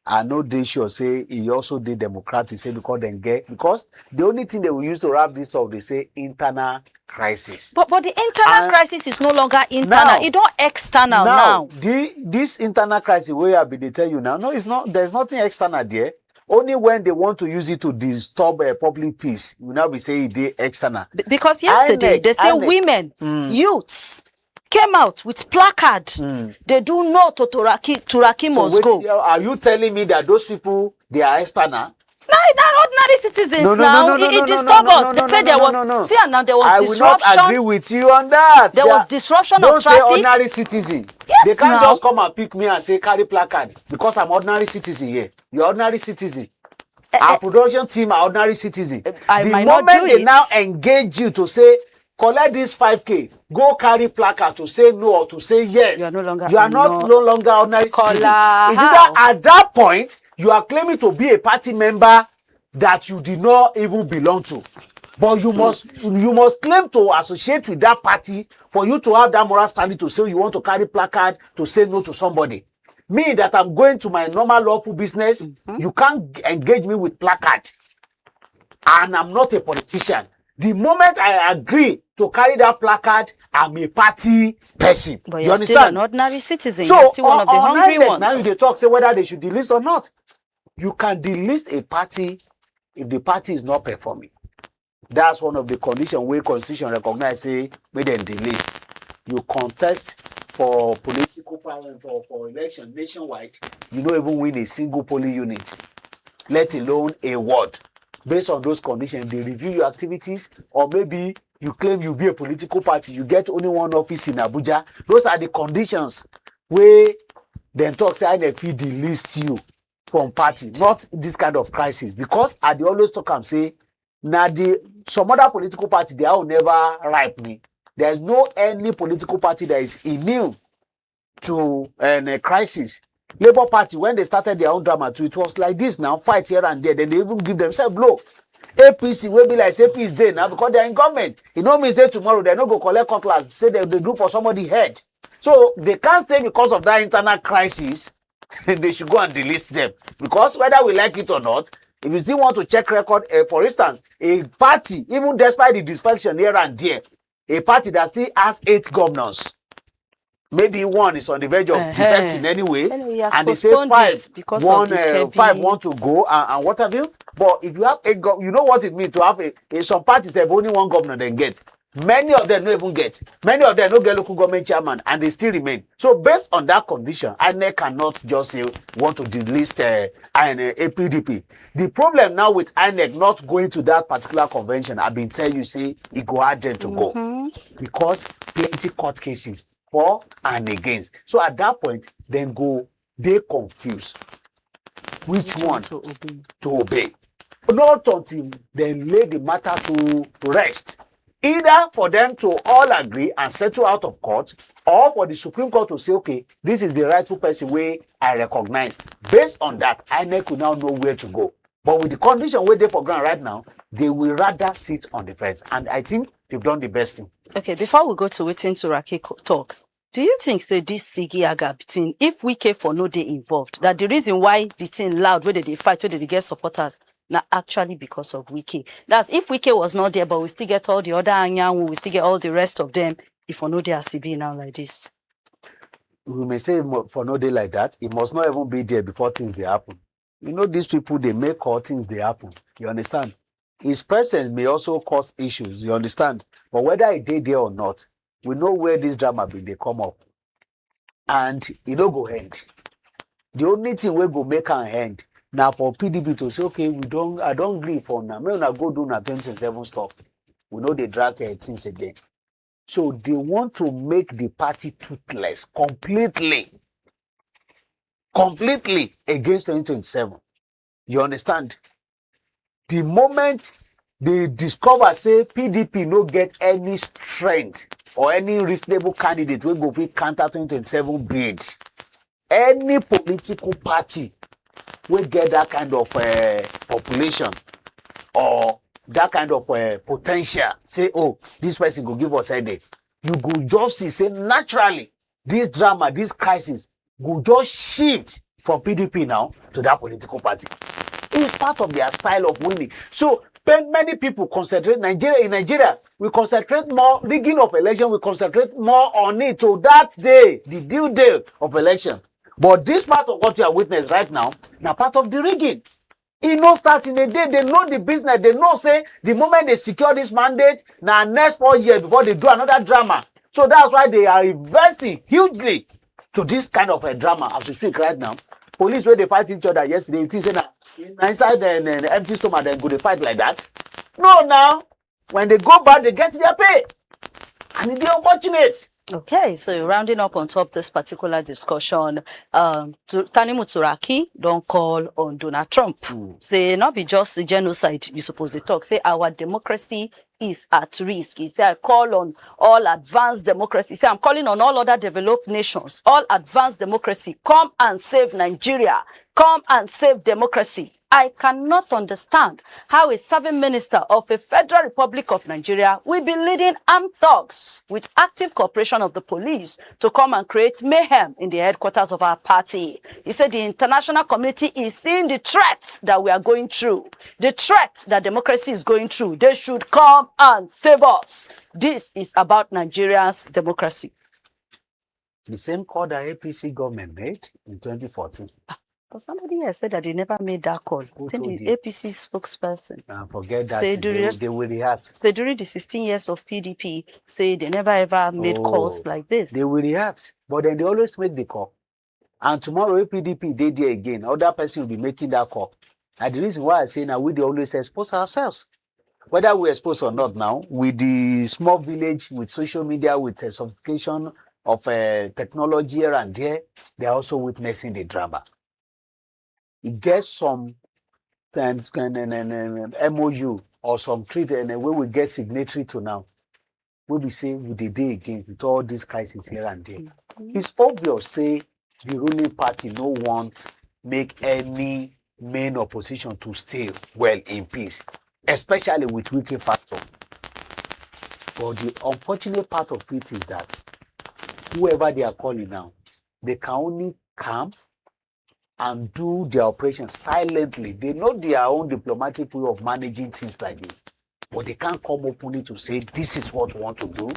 I no dey sure say e also dey democratic, say because dem get, because the only thing they will use to wrap this up, they say internal crisis. But, but the internal And crisis is no longer internal. now- It don't external now, now. The, this internal crisis wey I be dey tell you now, no, it's not. There's nothing external there. Only when they want to use it to disturb uh, public peace, you now be say e dey external. B- Because yesterday INEC, they say INEC. Women, youths came out with placard. They do no to Turaki, Turaki So must wait, go. Are you telling me that those people, they are external? No, not ordinary citizens No, no, now. no, no, It, no, it no, no, disturbed no, us. no, They no, said no, there no, was, no, no. see, and now there was I will not disruption. Agree with you on that. There They was are- disruption Don't of say traffic. Ordinary citizen. Yes, They can't now. Just come and pick me and say carry placard because I'm ordinary citizen here. You're ordinary citizen. Our production team are ordinary citizen. I The might not moment do they it. Now engage you to say, collect this five K, go carry placard to say no or to say yes. You are no longer You are not no. No longer ordinary citizen. Kola, Is how? It that at that point you are claiming to be a party member that you did not even belong to? But you must you must claim to associate with that party for you to have that moral standing to say you want to carry placard to say no to somebody. Me that I'm going to my normal lawful business, Mm-hmm. You can't engage me with placard. And I'm not a politician. The moment I agree to carry that placard, I'm a party person. But You you're still understand? An ordinary citizen. So You're still one on, of the on hungry INEC ones. Now they talk say whether they should delist or not. You can delist a party if the party is not performing. That's one of the conditions where constitution recognize say make dem delist. You contest for political power for, for election nationwide, you no even win a single polling unit, let alone a ward. Based on those conditions, they review your activities, or maybe you claim you be a political party, you get only one office in Abuja. Those are the conditions where dem talk say INEC fit delist you from party, not this kind of crisis. Because I dey always talk am say na the some other political party, their own never ripe me. There is no any political party that is immune to a crisis. Labour Party, when they started their own drama too, it was like this now, fight here and there. Then they even give themselves blow. APC will be like say peace day now because they're in government. It no mean say tomorrow they no go collect cutlass, say they, they do for somebody head. So they can't say because of that internal crisis, they should go and delist them. Because whether we like it or not, if you still want to check record, uh, for instance, a party, even despite the dysfunction here and there, a party that still has eight governors, maybe one is on the verge of uh-huh. defecting anyway, and they say five, one, uh, five want to go and, and what have you. But if you have a, you know what it means to have a, a some parties have only one governor then get. Many of them no even get. Many of them no get local government chairman, and they still remain. So based on that condition, INEC cannot just say want to delist uh, INEC, uh, PDP. The problem now with INEC not going to that particular convention, I've been telling you, say it go hard them to mm-hmm. go because plenty court cases for and against. So at that point, then go they confuse which one to obey. To obey. Not until they lay the matter to rest, either for them to all agree and settle out of court, or for the Supreme Court to say, okay, this is the rightful person way I recognize. Based on that, INEC will now know where to go. But with the condition wey dey for ground right now, they will rather sit on the fence. And I think they've done the best thing. Okay, before we go to wetin Turaki talk, do you think say this sigiaga between, if Wike for no dey involved, that the reason why the thing loud, wey they dey fight, wey they dey get supporters, na actually because of Wike? That's if Wike was not there, but we still get all the other Anyanwu, we still get all the rest of them. If for no dey as e be now like this, we may say for no dey like that, it must not even be there before things dey happen. You know, these people, they make all things dey happen. You understand? His presence may also cause issues. You understand? But whether he dey there or not, we know where this drama bin dey come up, and e no go end. The only thing wey go make am end na for P D P to say, okay, we don, I don gree for una, make una go do una twenty twenty-seven stuff. We no dey drag uh, things again. So they want to make the party toothless completely, completely against twenty twenty-seven. You understand? The moment they discover say P D P no get any strength or any reasonable candidate wey go fit counter twenty twenty-seven bid, any political party wey get that kind of uh, population or that kind of uh, potential, say, oh, this person go give us headache, you go just see say naturally this drama, this crisis go just shift from P D P now to that political party. It's part of their style of winning. So many people concentrate Nigeria in Nigeria. We concentrate more rigging of election. We concentrate more on it to that day, the due day of election. But this part of what you are witness right now, now part of the rigging. E no start in a day. They know the business. They know say the moment they secure this mandate, now next four years before they do another drama. So that's why they are investing hugely to this kind of a drama as we speak right now. Police where they fight each other yesterday, you think say na inside the, the, the empty stomach then go they fight like that. No, now when they go back, they get their pay, and e dey unfortunate. Okay, so rounding up on top this particular discussion, um, Tanimu Turaki don call on Donald Trump. Mm. Say not be just genocide you suppose to talk. Say our democracy is at risk. He said, I call on all advanced democracy. He said, I'm calling on all other developed nations, all advanced democracy, come and save Nigeria, come and save democracy. I cannot understand how a serving minister of a Federal Republic of Nigeria will be leading armed thugs with active cooperation of the police to come and create mayhem in the headquarters of our party. He said the international community is seeing the threat that we are going through, the threat that democracy is going through. They should come and save us. This is about Nigeria's democracy. The same call that A P C government made in twenty fourteen. But somebody here said that they never made that call. I think the A P C spokesperson. And forget that. Say during, they, they will react. Say during the sixteen years of P D P, say they never ever made oh, calls like this. They will react. But then they always make the call. And tomorrow, if P D P dey there again, other person will be making that call. And the reason why I say now, we dey always expose ourselves. Whether we expose or not now, with the small village, with social media, with uh, sophistication of uh, technology here and there, they are also witnessing the drama. E get some things, M O U or some treaty wey we get signatory to now, wey be say we dey dey against with all this crisis here and there. It's obvious say the ruling party no want make any main opposition to stay well in peace, especially with Wike factor. But the unfortunate part of it is that whoever they are calling now, they can only come and do their operation silently. They know their own diplomatic way of managing things like this. But they can't come openly to say this is what we want to do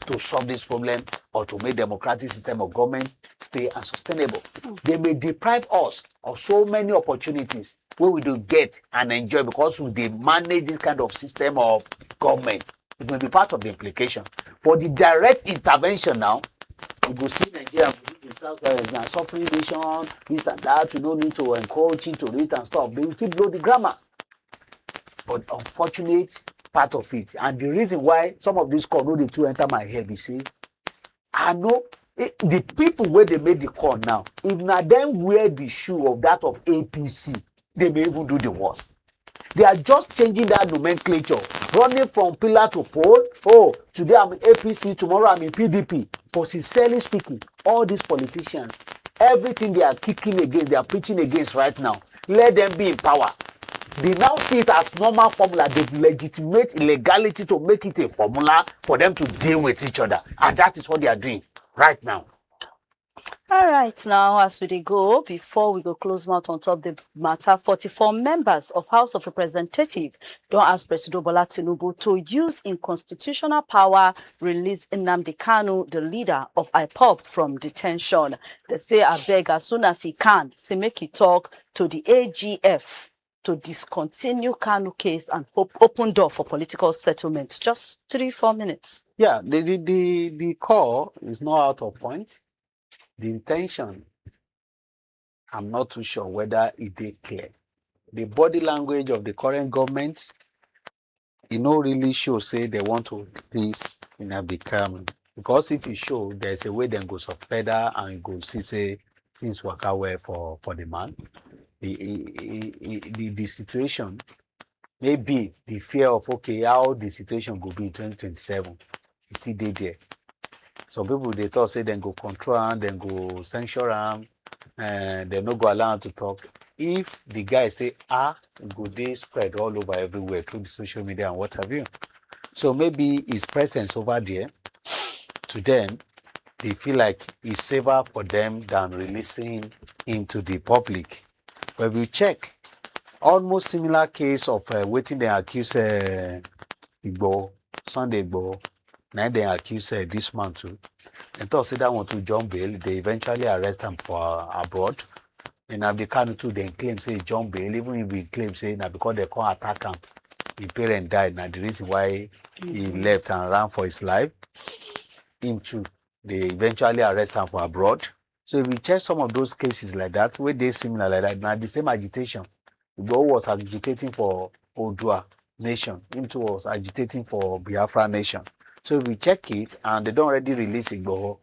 to solve this problem or to make democratic system of government stay and sustainable. They may deprive us of so many opportunities wey we do get and enjoy because we dey manage this kind of system of government. It may be part of the implication. But the direct intervention now, we go see Nigeria, we go see the South, uh, na suffering nation, this and that, we no need to encourage him to read and stuff. They will still blow the grammar. But unfortunate part of it, and the reason why some of these calls no dey too enter my head be say, I know eh, the people wey dey make the call now, if na dem wear the shoe of that of A P C, they may even do the worst. They are just changing that nomenclature, running from pillar to pole. Oh, today I'm in A P C, tomorrow I'm in P D P. But sincerely speaking, all these politicians, everything they are kicking against, they are preaching against right now, let them be in power. They now see it as normal formula. They legitimate illegality to make it a formula for them to deal with each other. And that is what they are doing right now. All right, now as we dey go, before we go close mouth on top the matter, forty-four members of House of Representatives don ask Presido Bola Tinubu to use im constitutional power release Nnamdi Kanu, the leader of IPOB, from detention. They say abeg, as soon as he can, say make he talk to the A G F to discontinue Kanu case and op- open door for political settlement. Just three, four minutes. Yeah, the, the, the, the call is not out of point. The intention, I'm not too sure whether it dey clear. The body language of the current government, e no really show say they want to please Nnamdi Kanu. Because if you show, there's a way dem go subpedal and you go see say things waka well for, for the man. The, e- e- e- the, the situation, maybe the fear of, okay, how the situation go be in twenty twenty-seven, e still dey there. Some people dey talk say dem go control am, dem go censure am, and dem no go allow am to talk. If the guy say ah, e go dey spread all over everywhere through the social media and what have you. So maybe his presence over there to them, they feel like it's safer for them than releasing him to the public. But if you check, almost similar case of uh, wetin dem accuse uh, Igboho, Sunday Igboho, na dem accuse uh, this man too. Dem talk say that one too jump bail, they eventually arrest am for uh, abroad. And Nnamdi Kanu too, dem claim say e jump bail, even if he claim say na because dem come attack am, him parent die, na the reason why he left and ran for his life. Him too, they eventually arrest am for abroad. So if you check some of those cases like that, wey dey similar like that, na the same agitation. Igboho was agitating for Oodua nation, him too was agitating for Biafra nation. So if you check it, and they don already release Igboho,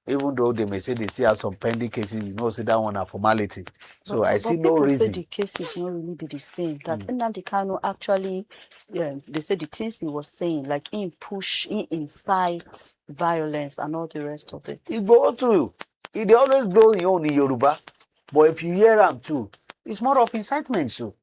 even though they may say they still have some pending cases, you know say that one na formality. So But- I but see no people say reason. The cases no really be the same. That Nnamdi Kanu actually, yeah, they say the things he was saying, like him push, he incites violence and all the rest of it. Igboho too, e dey always blow him own in Yoruba. But if you hear am too, it's more of incitement. So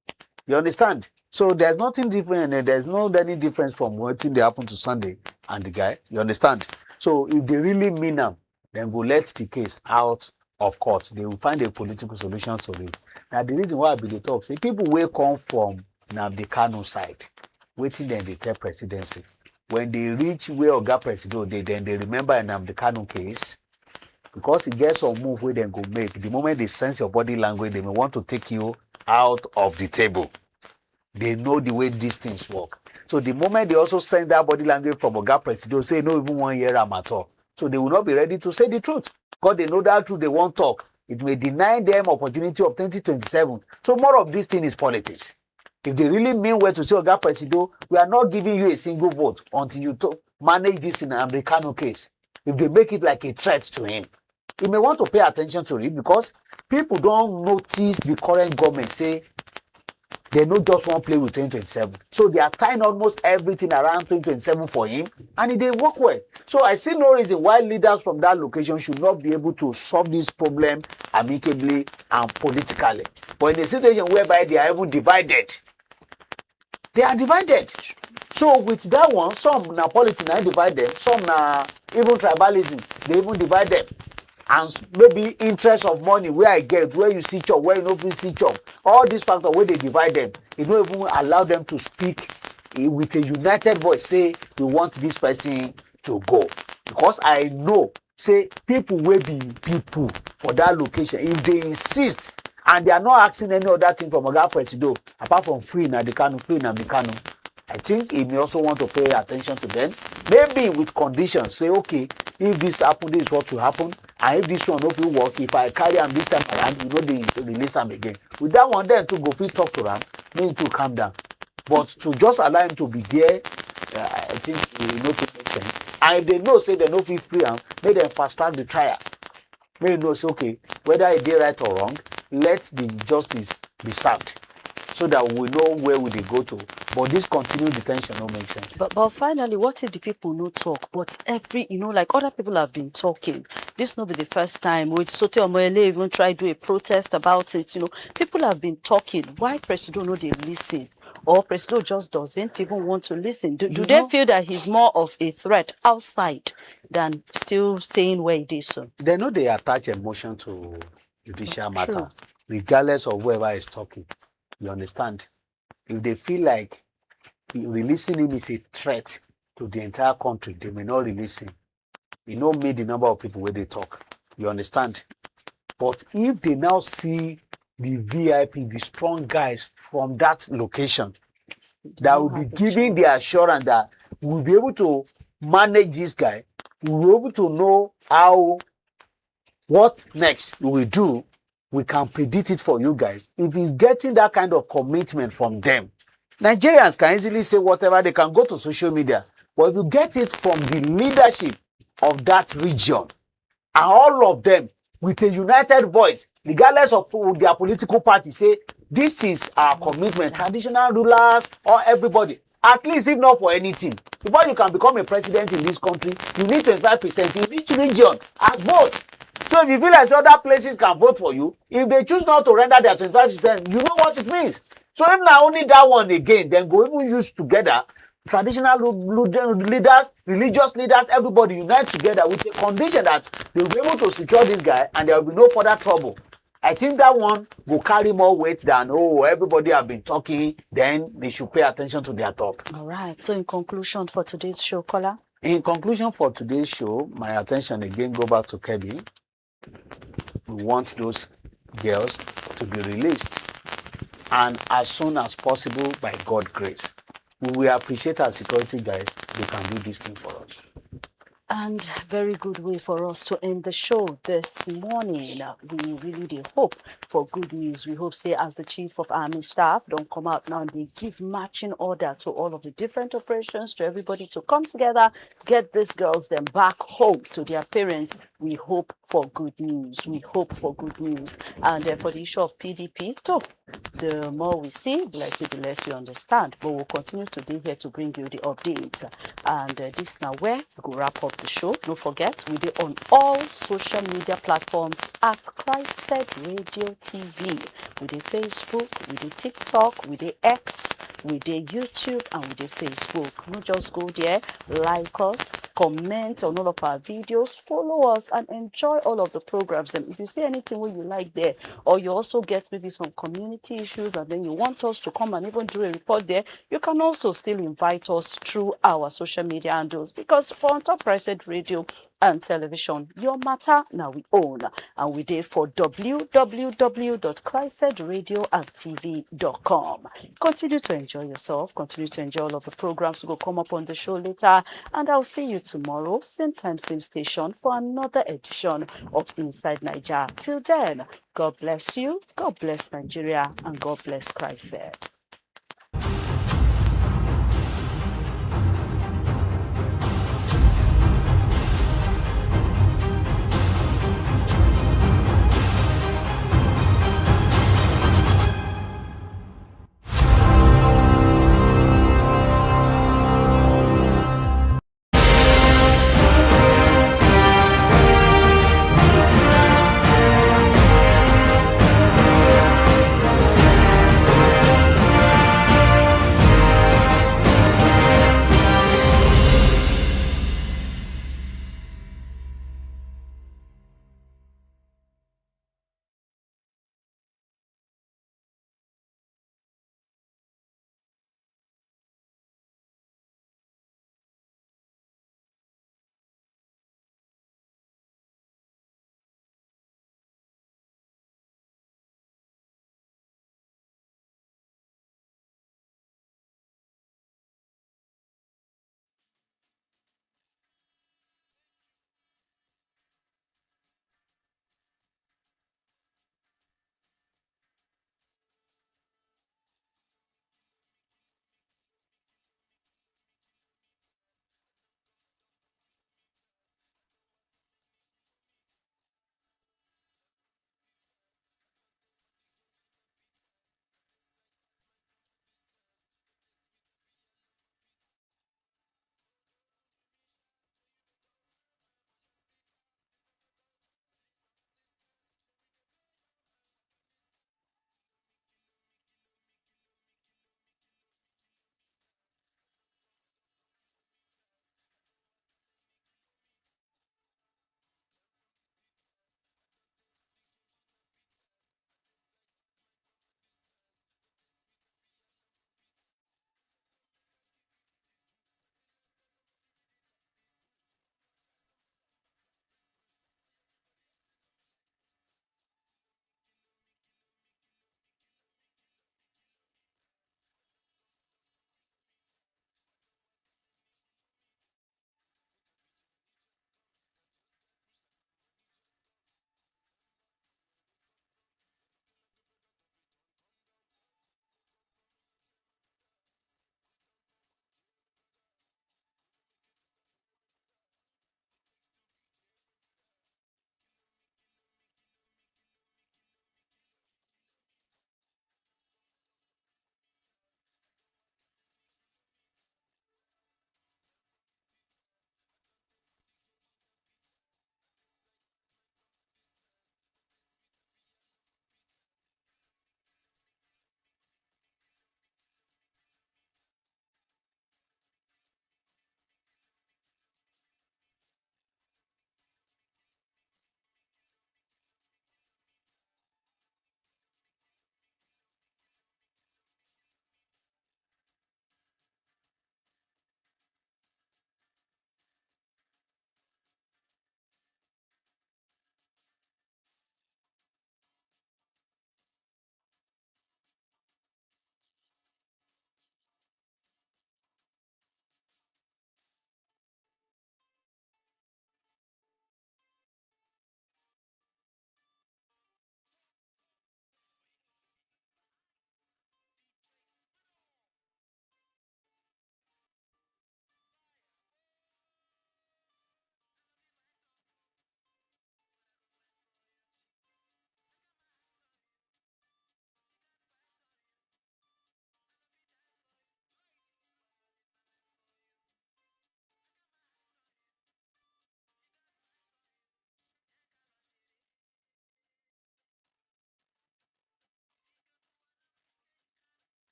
you understand? So there's nothing different, and there's no any difference from wetin dey happen to Sunday and the guy. You understand? So if they really mean am, then go let the case out of court. They will find a political solution to it. Now the reason why I be dey talk say people wey come from Nnamdi Kanu side, wetin dem dey tell presidency, when they reach where Oga Presido dey, then they remember Nnamdi Kanu case, because e get some move wey dem go make. The moment they sense your body language, they may want to take you out of the table. They know the way these things work. So the moment they also send that body language from Oga Presido, say no even wan hear am at all. So they will not be ready to say the truth. Because they know that truth they won't talk. It may deny them opportunity of twenty twenty-seven. So more of this thing is politics. If they really mean well to say, Oga Presido, we are not giving you a single vote until you to manage this Nnamdi Kanu case. If they make it like a threat to him, he may want to pay attention to it, because people don notice the current government say they no just wan play with twenty twenty-seven. So they are tying almost everything around twenty twenty-seven for him, and e dey work well. So I see no reason why leaders from that location should not be able to solve this problem amicably and politically. But in a situation whereby they are even divided, they are divided. So with that one, some na politics na divide them, some na even tribalism dey even divide them. And s- maybe interest of money, where I get, where you see chop, where you no fit see chop, all these factors wey dey divide them, e no even allow them to speak eh, with a united voice say we want this person to go. Because I know say people wey be people for that location, if they insist and they are not asking any other thing from Oga Presido apart from free Nnamdi Kanu, free Nnamdi Kanu, I think he may also want to pay attention to them. Maybe with conditions, say, okay, if this happen, this is what will happen. And if this one no fit work, if I carry am this time around, you no dey release am again. With that one, then too go fit talk to am, make him too calm down. But to just allow him to be there, uh, I think e no too make sense. And if they know say they no fit free am, make dem fast track the trial. Make you know say, okay, whether e dey right or wrong, let the justice be served, so that we know where we dey go to. But this continued detention no make sense. But, but finally, what if the people no talk? But every, you know, like, other people have been talking. This no be the first time. With Sote Omoele even try do a protest about it. You know, people have been talking. Why Presido no dey listen? Or Presido just doesn't even want to listen? Do, do You they know- feel that he's more of a threat outside than still staying where he is? So They know they attach emotion to judicial matter, True. regardless of whoever is talking. You understand? If they feel like releasing him is a threat to the entire country, they may not release him. You know, meet the number of people where they talk. You understand? But if they now see the V I P, the strong guys from that location, that will be have a giving the choice. Assurance that we'll be able to manage this guy, we'll be able to know how, what next we will do. We can predict it for you guys. If he's getting that kind of commitment from them, Nigerians can easily say whatever, they can go to social media. But if you get it from the leadership of that region, and all of them with a united voice, regardless of who their political party, say, "This is our commitment," traditional rulers or everybody, at least if not for anything, before you can become a president in this country, you need twenty-five percent in each region as vote. So if you feel like other places can vote for you, if they choose not to render their twenty-five percent, you know what it means. So if not only that one again, then go even use together traditional lu- lu- leaders, religious leaders, everybody unite together with a condition that they'll be able to secure this guy and there will be no further trouble. I think that one will carry more weight than, "Oh, everybody have been talking, then they should pay attention to their talk." All right. So in conclusion for today's show, caller. In conclusion for today's show, my attention again go back to Kebbi. We want those girls to be released, and as soon as possible, by God grace. We will appreciate our security guys. They can do this thing for us. And very good way for us to end the show this morning. Uh, We really do hope for good news. We hope say as the chief of army staff don't come out now, they give marching order to all of the different operations, to everybody to come together, get these girls them back home to their parents. We hope for good news. We hope for good news. And uh, for the issue of P D P, too, the more we see, blessed, the less we understand. But we'll continue to be here to bring you the updates. And uh, this now where we go wrap up the show. Don't forget, we dey on all social media platforms at Christ Radio T V. We dey Facebook, we dey TikTok, we dey X, we dey YouTube, and we dey Facebook. No just go there, like us, comment on all of our videos, follow us, and enjoy all of the programs. And if you see anything where you like there, or you also get maybe some community issues, and then you want us to come and even do a report there, you can also still invite us through our social media handles, because for on top Christ Radio and television, your matter now we own. And we dey for www.christradioandtv.com. Continue to enjoy yourself. Continue to enjoy all of the programs who go come up on the show later. And I'll see you tomorrow, same time, same station, for another edition of Inside Niger. Till then, God bless you, God bless Nigeria, and God bless Christ.